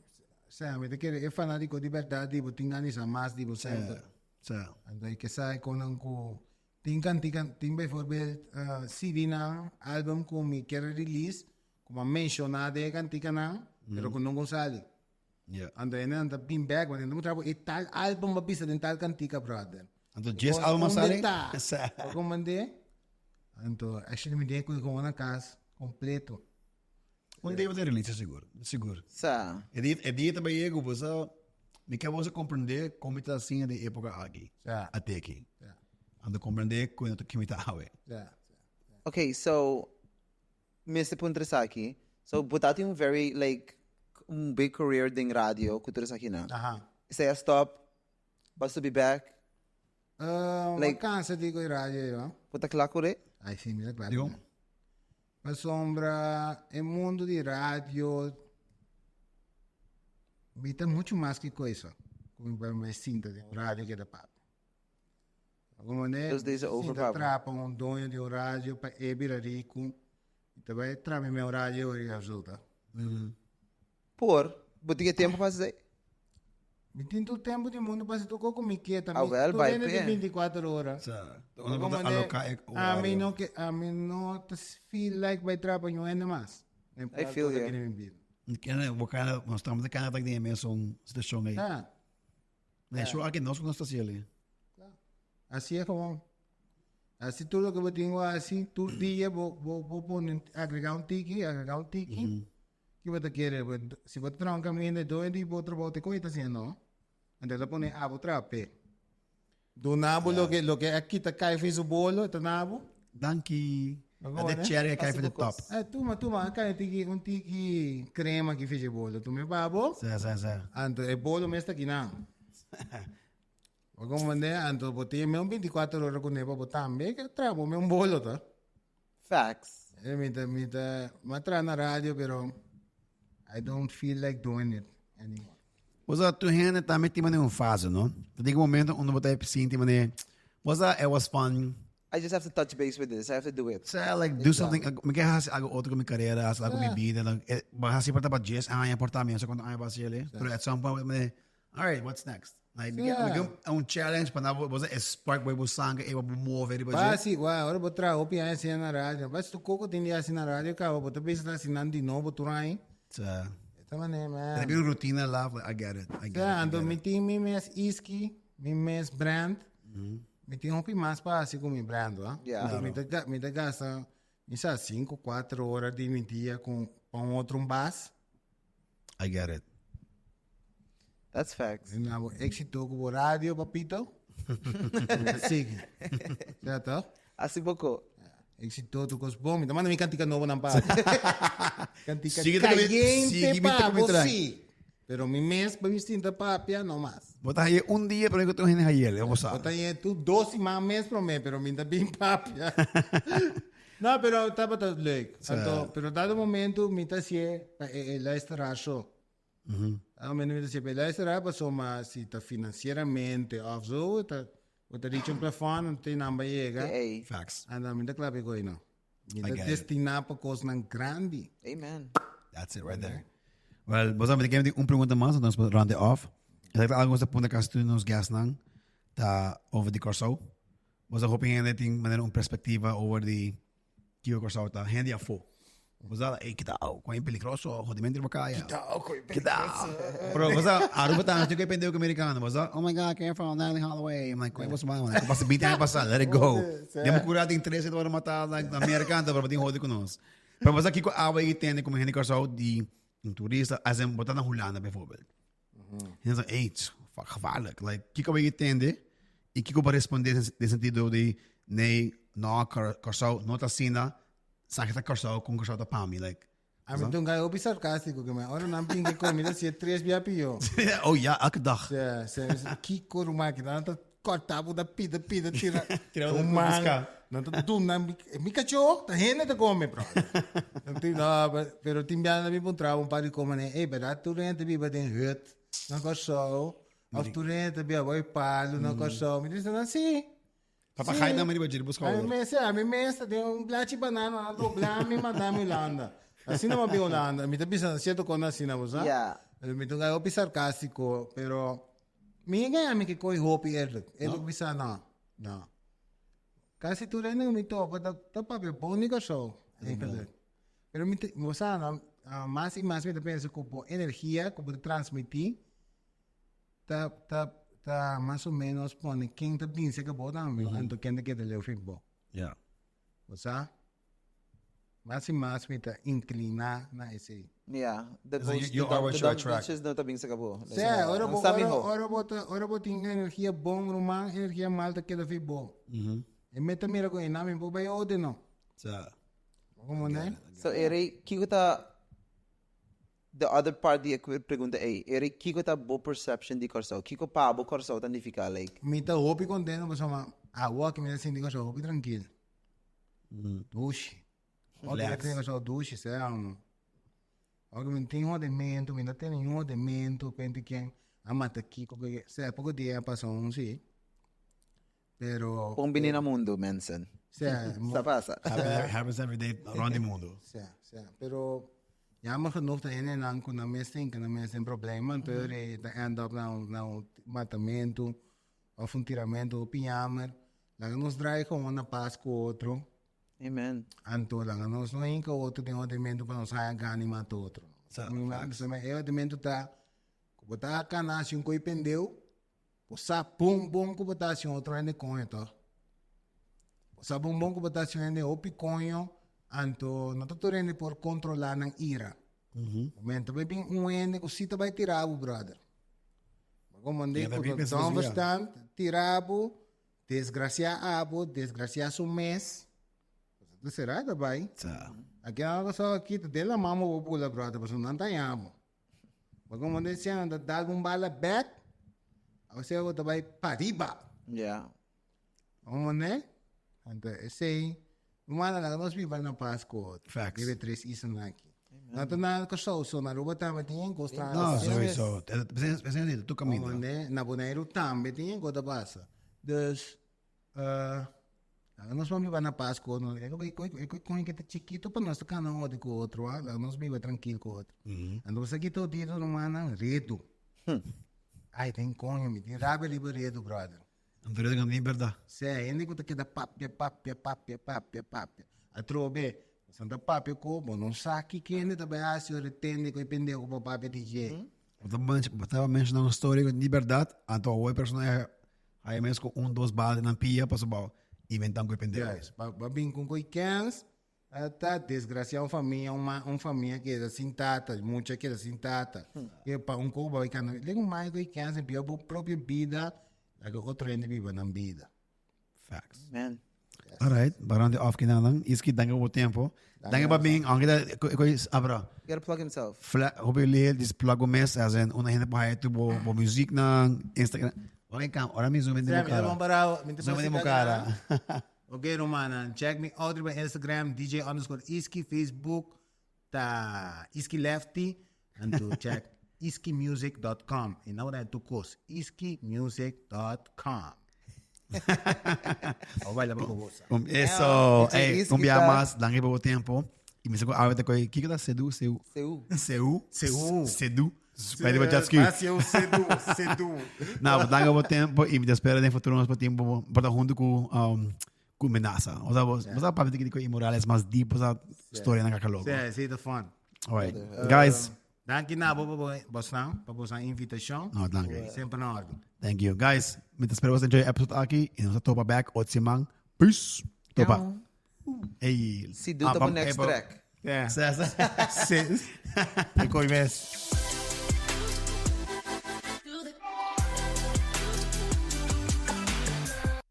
sa, mi ta kere e fanatico di berdad di bo tin gana sa mas di bo semper. Sa. Anto e ke sa e konan ku tin kantika, tin bijvoorbeeld CD nan, album ku mi kier release, ku mi a menciona den e kantikanan, pero ku nunca sali. Yeah. Anto e nan ta bin back, want nan ta e tal album a bisa den tal kantika, brother. Anto djes album a sali? Ta. Como mandé? Anto, actually mi den ku gewoon na kas completo. Un dia bo release sigur, sigur. Sa. E dia, e dia tambe yega bo sa, mi ke bo sa comprende kon mi ta asina den epoka aki. Ja. Ate aki. Ja. Anto comprende ku ki mi ta awe. Ja. Okay, so Mester puntra esaki. So bo ta tin un very like un big career den radio cu tur esakinan. Aha. Esey a stop? Bo a subi back? Uh, Like- cansa di cu radio yo. Bo ta cla cu re? Ay, sí, mi ta cla. Digo? Pasobra e mundo di radio mi ta mucho mas ki cosa. Cu mi pa mi sinta den radio keda papia. Algun manera, Those days are over, sinta Pablo. trapa un doño di un radio pa e bira riku, i ta bai trapa mi un radio ora i resulta. Por, bo tin e tempo pa haci esey? Mi tin tur tempo di mundo pa haci tur kos ku mi ke, ta Ah, mi wel, tur bai hende pe. tin 24 ora. Sa, Algun unda bo ta manera, aloca e a horario. mi no ke, a mi no ta feel like bai trapa niun hende mas. I feel you. Den mi bida. Kende, bo kende, nos ta kende ta den e mesun situacion ei. Ah. Nee, so aki nos nos ta haci ali. Así es gewoon. Así tur loke bo tin haci, tur dia bo bo bo pone agrega un tiki, agrega un tiki. Ki bo ta kere? Si bo ta traha un caminda, doe di bo trabou te koe ta haciendo. Anto e ta pone abo trape. Duna bo loke loke a kita kai fi su bolo, e ta na bo. Danki. A de cherry a kai fi de top. Eh, tuma, tuma, a kai tiki, un tiki crema ki fi dje bolo. Tuma e pa bo. Sa, sa, sa. Anto e bolo mes ta kinan. Bo comprende? Anto bo tin me un 24 ora ku ne pa bo tambe ke traha bo me un bolo ta. Facts. Eh, mi ta, mi ta, mi a traha na radio pero I don't feel like doing it anymore. Bo sa, tur hende tambe tin manera un fase, no? Ta tin un momento unda bo ta sinti manera, bo sa, it was fun. I just have to touch base with this, I have to do it. Sa, like, do something, mi ke hasi algo otro ku mi karera, hasi algo ku mi bida. Like, eh, bo hasi por ta pa dies aña, por ta mi no sa kuantu aña bo hasi el'e. Pero at some point, bo ta manera, alright, what's next? Like, mi ke, mi ke un challenge pa na bo, bo sa e spark bo sangue e bo move riba dje. Basi, wou, ora bo traha hopi aña asina na radio, basi tu koko tin di hasi na radio kaba, bo ta bisa ta hasi nan di nobo tur aña. Sa. E ta manera, man. Ta bin rutina laf, like, I get it, I get it, Sa, I anto get mi it. tin mi mes iski, mi mes brand, mi tin hopi mas pa hasi ku mi brand, wa. Ya. Anto mi ta ga, mi ta gasta, mi sa, sinku, kuater ora di mi dia ku, pa un otro un bas. I get it. That's facts. Na bo éxito ku bo radio, papito. Sigui. Cierto? Así poco. Éxito tu kos bon. Mi ta manda mi kantika nobo nan pa. Kantika Sigui ta kome- caliente sigui mi ta pa kome bo trae. sí. Pero mi mes pa mi sinta papia no mas. Bo ta haye un dia pero ku tur hende hayel, bo sa. Bo ta haye tu dos siman mes promé, pero mi ta bin papia. No, pero tabata leuk. Anto, pero dado momento mi ta hacié pa e, e luisteraar so. Dado momento mi ta hacié pa e luisteraar pasobra si ta financieramente of zo, ta, bo ta reach un plafond, anto e nan ba yega. Ey. Facts. Anto mi ta klaar pa e koe no. Mi I ta get it. destiná pa kosnan grandi. Amen. That's it right there. Well, bo sa, mi ta kere un pregunta mas, anto nos por round it off. Esaki ta algo nos ta puntra kasi tur nos guestnan, ta over di Kòrsou. Bo sa hopi hende tin manera un perspectiva over di kiko Kòrsou ta. Hende afó. Bo sa, ey, kita au, kon e peligroso, jodimentu riba kaya. Kita au, kon e peligroso. Pero bo sa, Aruba ta haci ku e pendejo ku americano. Bo sa, oh my God, careful, Natalee Holloway. I'm like, koe bo sa mama, ku pasa binti aña pasa, let it go. Den bo kura tin trese ta wòrdu matá like na Merka, anto pero bo tin hodi ku nos. Pero bo sa kiko awe i tende komo hende Kòrsou di un turista, as in bo ta na Hulanda bijvoorbeeld. Hende sa, ey, tss, fuck, gevaarlijk. Like, kiko bo tende i kiko bo responde den sentido di, nee, no, Kòrsou no ta asina, sa ke ta Kòrsou, kon Kòrsou ta pa mi, like. Ami ta un guy hopi sarcástico ke mi ora nan pinke ku mi ta si'e tres bia pió. Oh ja, elke dag. Sí, sí, mi sa, kiko ruman aki, nan ta kòrta bo ta pida pida tira. Tira bo ta Ruman, buska. nan ta duna mi, mi kachó, ta hende ta kome, brother. Nan tin, no, pero tin bia nan ta bin puntra bo un par di kos manera, ey, bèrdat tur hende ta biba den hut na Kòrsou? Òf tur hende ta biba bou palu na Kòrsou? Mi ta bisa nan, sí. Papagai ta riba djiri busca Ami otro. mes, ami mes ta den un blachi banana, nan dobla mi manda mi Hulanda. Asina mi a bin Hulanda. Mi ta bisa cierto cosnan asina, bo sa? Ja. Pero mi ta un guy hopi sarcastico, pero mi e gaya mi ke koy hopi eerlijk. Eerlijk bisa no, no. Casi tur hende ku mi topa ta ta papia bon di Kòrsou, eigenlijk. Pero mi ta, bo sa no, mas i mas mi ta pensa ku bo energia ku bo ta transmití ta ta ta mas o menos pone ken ta binse ku bo tambe anto ken ta keda leu fin bo. Ja. Bo sa? Mas i mas mi ta inclina na esei. Ja, de So you, boos, you de are what de you attract. bitches no ta binse ku bo. Sí, ora bo, Sa ora, miho. ora bo ta, ora bo tin energia bon ruman, energia mal ta keda fin bo. E mi ta mira ku e nan mi por bai ode no. Sa. Como ne? So Eri, kiko ta The other part di e pregunta ei, Eric, kiko ta bo perception di Kòrsou? Kiko pa bo Kòrsou ta nifiká? Like. Mi ta hopi kontento pasobra awo aki mi ta sinti Kòrsou hopi trankil. Dushi. Awo aki mi ta sinti Kòrsou dushi, sea amo. Awo aki mi no tin hodimentu, mi no tene niun hodimentu kuenti ken a mata kiko, sea poko dia a pasa un si. Pero. Bon bini na mundo, mensen. Sea, Sa pasa. Happens every day rond di mundo. Sea, sea. Pero jammer genoeg ta hendenan ku nan mes tin, ku nan mes tin problema, anto e ta end up na un, na un matamentu of un tiramentu hopi jammer. Laga nos draai gewoon na pas ku otro. Amen. Anto laga nos no hinka otro den odiamentu pa nos haya gana i mata otro. Sa, Mi mi e odiamentu ta ku bo ta kana hasi un koi pendeu, Bo sa bon bon ku bo ta hasi un otro hende koño tòg? Bo sa bon bon ku bo ta hasi un hende hopi koño, anto no ta tur hende por kontrolá nan ira. Momento bai bin un hende ku si ta bai tira bo, bròder. Komandé Ja, ku dat ta pensa don dus, ja. verstand, tira bo, desgracia abo, desgracia su mes. Ta será ta bai. Sa. Aki nan so aki ta den la mama bo bula brother, pasobra nan ta yamo. Bo komandé sian ta dal bo un bala bek, osea bo ta bai pariba. Ja. Komandé? Anto esei, humana laga nos biba na pas ku otro. Facts. Riba e tres islanan aki. No ta na Kòrsou so, na Aruba tambe tin kos ta No, hasi. sowieso. Esei ta tur kaminda. Komandé? Na Boneiru tambe tin kos ta pasa. Dus, laga nos ban biba na pas ku otro. E koe ke ta chikito pa nos ta kana odi ku otro, laga nos biba trankil ku otro. Anto bo sa ki ta odido rumannan? Redu. Ai, den koño, mi tin rabia riba redu, brother. Anto redu kanta berdad. Sí, hende ku ta keda papia, papia, papia, papia, papia. Atrobe, boso ta papia ku bo no sa ki kende ta bai hasi ora e tende ku e pendeho ku bo papia di dje. Bo taba menshona un story ku di berdad, anto awor e persona a haya mes ku un dos bala den nan pia pasobra bo inventa un ku e pendeho. Juist, bo a bin ku un koe kens, A ta desgracia un famia, un ma, un famia keda sin tata, mucha keda sin tata. Ke pa un koba bai kanda, lek un mai ku kens en pia bo propio bida, laga otro hende biba nan bida. Facts. Amen. All right, barante off kinanan. Iski, danki pa bo tempo. Danki pa bin, aunke ta ko abra. He gotta plug himself. Fla, hopi leer dis plug bo mes as in una hende por haya tu bo bo music nan Instagram. Ora kam, ora mi zoom in den bo cara. Zoom in den bo cara. Ok rumannan, check me out riba Instagram DJ underscore Iski, Facebook ta Iski Lefty, anto check iskimusic.com y now dat tur kos, iskimusic.com. Awor baila pa gosa. Um, eso, DJ hey, Iski un bia ta- mas, danki pa bo tempo. Y mi sa ku awe ta koi, kiko ta sedu, seu? Seu. Seu? Seu. Sedu. Bai riba jet ski. Seu, sedu, sedu. Nou, bedankt pa bo tempo y mi ta spera den futuro nos por tin bo por ta hunto cu um, cu Menasa. O sea, bo bo sa papia di cu Morales mas deep, o sea, storia na kaka loco. Sí, sí, ta fun. Alright. Guys, Danki na bo pa bo bosnan, pa bosnan invitacion. no, danki. Semper na orden. Thank you. Guys, mi ta spera bos enjoy episode aki y nos ta topa back otro siman. Peace. Topa. Hey. Si duta Ah, bo pam- next eh, pa- track. Yeah. Sa- sa- Sí. Ik hoor je mes.